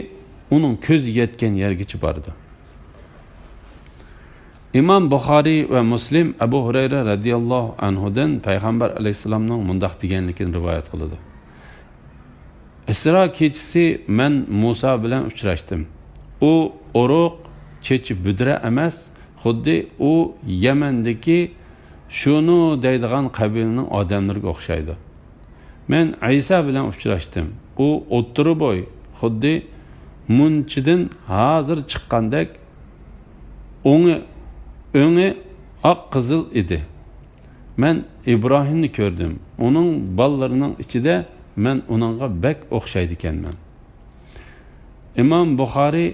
ئۇنىڭ كۆزى يەتكەن يەرگىچە بارىدۇ.» ئىمام بۇخارىي ۋە مۇسلىم ئەبۇ ھۇرەيرە رەزىياللاھۇ ئەنھۇدىن پەيغەمبەر ئەلەيھىسسالامنىڭ مۇنداق دېگەنلىكىنى رىۋايەت قىلىدۇ: «ئىسرا كېچىسى مەن مۇسا بىلەن ئۇچراشتىم. ئۇ ئورۇق، چېچى بۈدرە ئەمەس، خۇددى ئۇ يەمەندىكى شۇنۇ دەيدىغان قەبىلىنىڭ ئادەملىرىگە ئوخشايدۇ. مەن ئەيسا بىلەن ئۇچراشتىم. ئۇ ئوتتۇرا بوي، خۇددى مۇنچىدىن ھازىر چىققاندەك، ئوڭى، ئۆڭى ئاق قىزىل ئىدى. مەن ئىبراھىمنى كۆردۈم. ئۇنىڭ بالىلىرىنىڭ ئىچىدە مەن ئۇنىڭغا بەك ئوخشايدىكەنمەن.» ئىمام بۇخارىي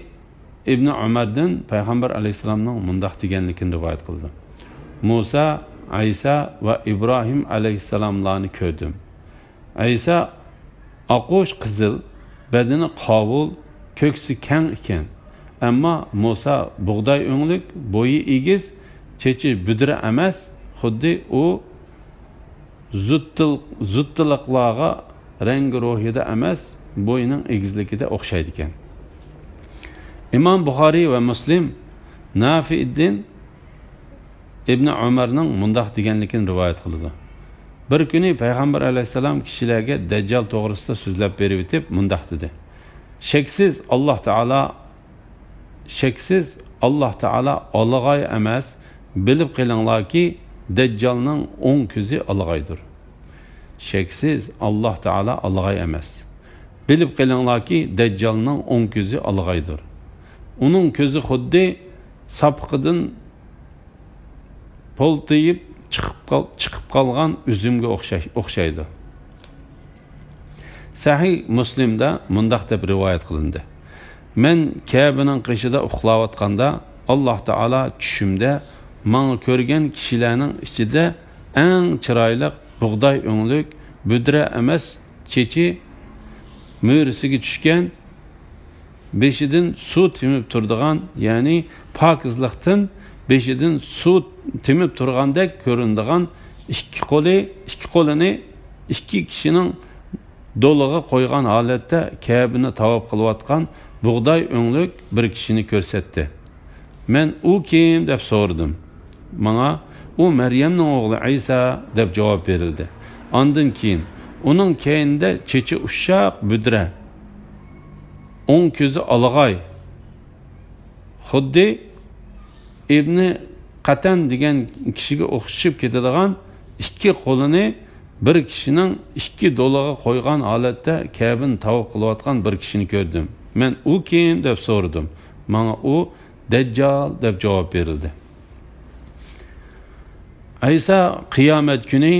ئىبنى ئۆمەردىن پەيغەمبەر ئەلەيھىسسالامنىڭ مۇنداق دېگەنلىكىنى رىۋايەت قىلىدۇ: «مۇسا، ئەيسا ۋە ئىبراھىم ئەلەيھىسسالاملارنى كۆردۈم. ئەيسا ئاقۇش قىزىل، بەدىنى قاۋۇل، كۆكسى كەڭ ئىكەن. ئەمما مۇسا بۇغداي ئۆڭلۈك، بويى ئېگىز، چېچى بۈدرە ئەمەس، خۇددى ئۇ زۇتتىل-، زۇتتىلىقلارغا رەڭگى روھىدا ئەمەس، بويىنىڭ ئېگىزلىكىدە ئوخشايدىكەن.» ئىمام بۇخارىي ۋە مۇسلىم نافىئىددىن ئىبنى ئۆمەرنىڭ مۇنداق دېگەنلىكىنى رىۋايەت قىلىدۇ: «بىر كۈنى پەيغەمبەر ئەلەيھىسسالام كىشىلەرگە دەججال توغرىسىدا سۆزلەپ بېرىۋېتىپ مۇنداق دېدى: شەكسىز ئاللا تائالا، شەكسىز ئاللا تائالا ئالىغاي ئەمەس، بىلىپ قېلىڭلاركى، دەججالنىڭ ئوڭ كۆزى ئالىغايدۇر. شەكسىز ئاللا تائالا ئالىغاي ئەمەس. بىلىپ قېلىڭلاركى، دەججالنىڭ ئوڭ كۆزى ئالىغايدۇر. ئۇنىڭ كۆزى خۇددى ساپىقىدىن پولتىيىپ چىقىپ قال-، چىقىپ قالغان ئۈزۈمگە ئوخشاش-، ئوخشايدۇ. سەھىھ مۇسلىمدا مۇنداق دەپ رىۋايەت قىلىندى: مەن كەبىنىڭ قېشىدا ئۇخلاۋاتقاندا، ئاللاھ تائالا چۈشۈمدە ماڭا كۆرگەن كىشىلەرنىڭ ئىچىدە ئەڭ چىرايلىق، بۇغداي ئۆڭلۈك، بۈدرە ئەمەس، چېچى مۈرىسىگە چۈشكەن، بېشىدىن سۇ تېمىپ تۇرىدىغان، يەنى پاكىزلىقتىن بېشىدىن سۇ تېمىپ تۇرغاندەك كۆرۈنىدىغان ئىككى قولى، ئىككى قولىنى ئىككى كىشىنىڭ دولىغا قويغان ھالەتتە كەبىنى تاۋاپ قىلىۋاتقان بۇغداي ئۆڭلۈك بىر كىشىنى كۆرسەتتى. مەن: «ئۇ كىم؟» دەپ سورىدىم. ماڭا: «ئۇ مەريەمنىڭ ئوغلى ئەيسا» دەپ جاۋاب بېرىلدى. ئاندىن كېيىن: «ئۇنىڭ كەينىدە چېچى ئۇششاق، بۈدرە، ئوڭ كۆزى ئالىغاي، خۇددى ئىبنى قەتەن دېگەن كىشىگە ئوخشىشىپ كېتىدىغان، ئىككى قولىنى بىر كىشىنىڭ ئىككى دولىغا قويغان ھالەتتە كەبىنى تاۋاپ قىلىۋاتقان بىر كىشىنى كۆردۈم. مەن: ئۇ كىم؟» دەپ سورىدىم. ماڭا: «ئۇ دەججال» دەپ جاۋاب بېرىلدى. ئەيسا قىيامەت كۈنى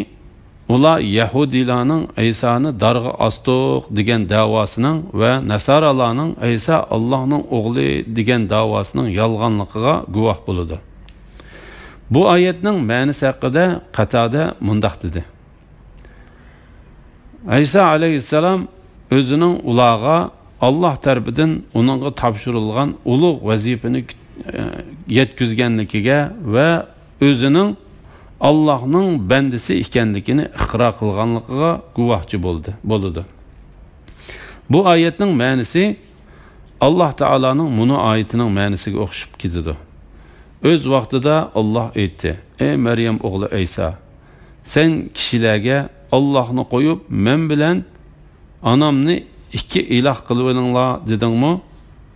ئۇلار يەھۇدىيلارنىڭ ئەيسانى دارغا ئاستۇق دېگەن دەۋاسىنىڭ ۋە ناسارالارنىڭ ئەيسا ئاللاھنىڭ ئوغلى دېگەن دەۋاسىنىڭ يالغانلىقىغا گۇۋاھ بولىدۇ. بۇ ئايەتنىڭ مەنىسى ھەققىدە قاتادە مۇنداق دېدى: ئەيسا ئەلەيھىسسالام ئۆزىنىڭ ئۇلارغا ئاللاھ تەرىپىدىن ئۇنىڭغا تاپشۇرۇلغان ئۇلۇغ ۋەزىپىنى، ئە، يەتكۈزگەنلىكىگە ۋە ئۆزىنىڭ ئاللاھنىڭ بەندىسى ئىكەنلىكىنى ئىقرار قىلغانلىقىغا گۇۋاھچى بولدى، بولىدۇ. بۇ ئايەتنىڭ مەنىسى ئاللاھ تائالانىڭ مۇنۇ ئايىتىنىڭ مەنىسىگە ئوخشىشىپ كېتىدۇ. ئۆز ۋاقتىدا ئاللاھ ئېيتتى: «ئەي مەريەم ئوغلى ئەيسا، سەن كىشىلەرگە ئاللاھنى قويۇپ، مەن بىلەن ئانامنى ئىككى ئىلاھ قىلىۋېلىڭلار دېدىڭمۇ؟»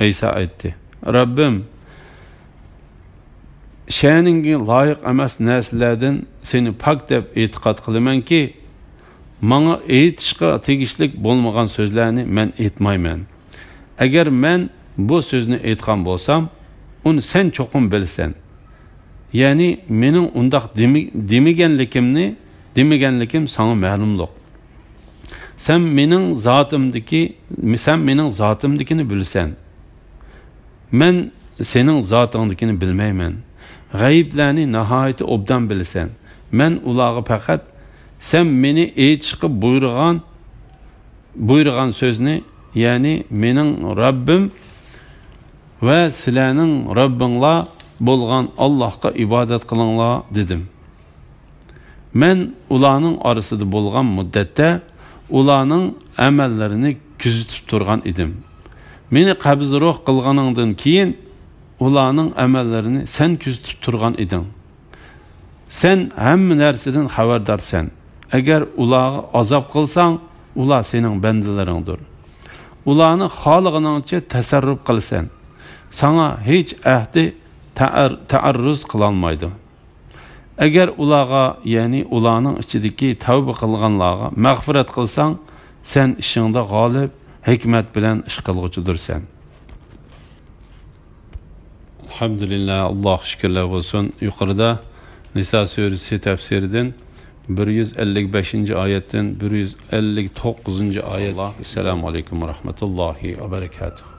ئەيسا ئېيتتى: «رەببىم، شەنىڭگە لايىق ئەمەس نەرسىلەردىن سېنى پاك دەپ ئېتىقاد قىلىمەنكى، ماڭا ئېيتىشقا تېگىشلىك بولمىغان سۆزلەرنى مەن ئېيتمايمەن. ئەگەر مەن بۇ سۆزنى ئېيتقان بولسام، ئۇنى سەن چوقۇم بىلىسەن. يەنى مېنىڭ ئۇنداق دېمە-، دېمىگەنلىكىمنى، دېمىگەنلىكىم ساڭا مەلۇملۇق. سەن مېنىڭ زاتىمدىكى، سەن مېنىڭ زاتىمدىكىنى بىلىسەن. مەن سېنىڭ زاتىڭدىكىنى بىلمەيمەن. غەيىبلەرنى ناھايىتى ئوبدان بىلىسەن. مەن ئۇلارغا پەقەت سەن مېنى ئېيتىشقا بۇيرۇغان، بۇيرۇغان سۆزنى، يەنى مېنىڭ رەببىم ۋە سىلەرنىڭ رەببىڭلار بولغان ئاللاھقا ئىبادەت قىلىڭلار دېدىم. مەن ئۇلارنىڭ ئارىسىدا بولغان مۇددەتتە ئۇلارنىڭ ئەمەللىرىنى كۆزىتىپ تۇرغان ئىدىم. مېنى قەبزى روھ قىلغىنىڭدىن كېيىن ئۇلارنىڭ ئەمەللىرىنى سەن كۆزىتىپ تۇرغان ئىدىڭ. سەن ھەممە نەرسىدىن خەۋەردارسەن. ئەگەر ئۇلارغا ئازاب قىلساڭ، ئۇلار سېنىڭ بەندىلىرىڭدۇر. ئۇلارنى خالىغىنىڭچە تەسەررۇپ قىلىسەن. ساڭا ھېچ ئەھدى تەئەر-، تەئەررۇز قىلالمايدۇ. ئەگەر ئۇلارغا، يەنى ئۇلارنىڭ ئىچىدىكى تەۋبە قىلغانلارغا مەغپىرەت قىلساڭ، سەن ئىشىڭدا غالىب، ھېكمەت بىلەن ئىش قىلغۇچىدۇرسەن. ئەلھەمدۇلىللا، ئاللاھقا شۈكۈرلەر بولسۇن. يۇقىرىدا نىسا سۈرىسى تەپسىرىدىن بىر يۈز ئەللىك بەشىنچى ئايەتتىن بىر يۈز ئەللىك توققۇزىنچى ئايەت. ئەسسالامۇ ئەلەيكۇم ۋە رەھمەتۇللاھى ۋە بەرەكاتۇھ.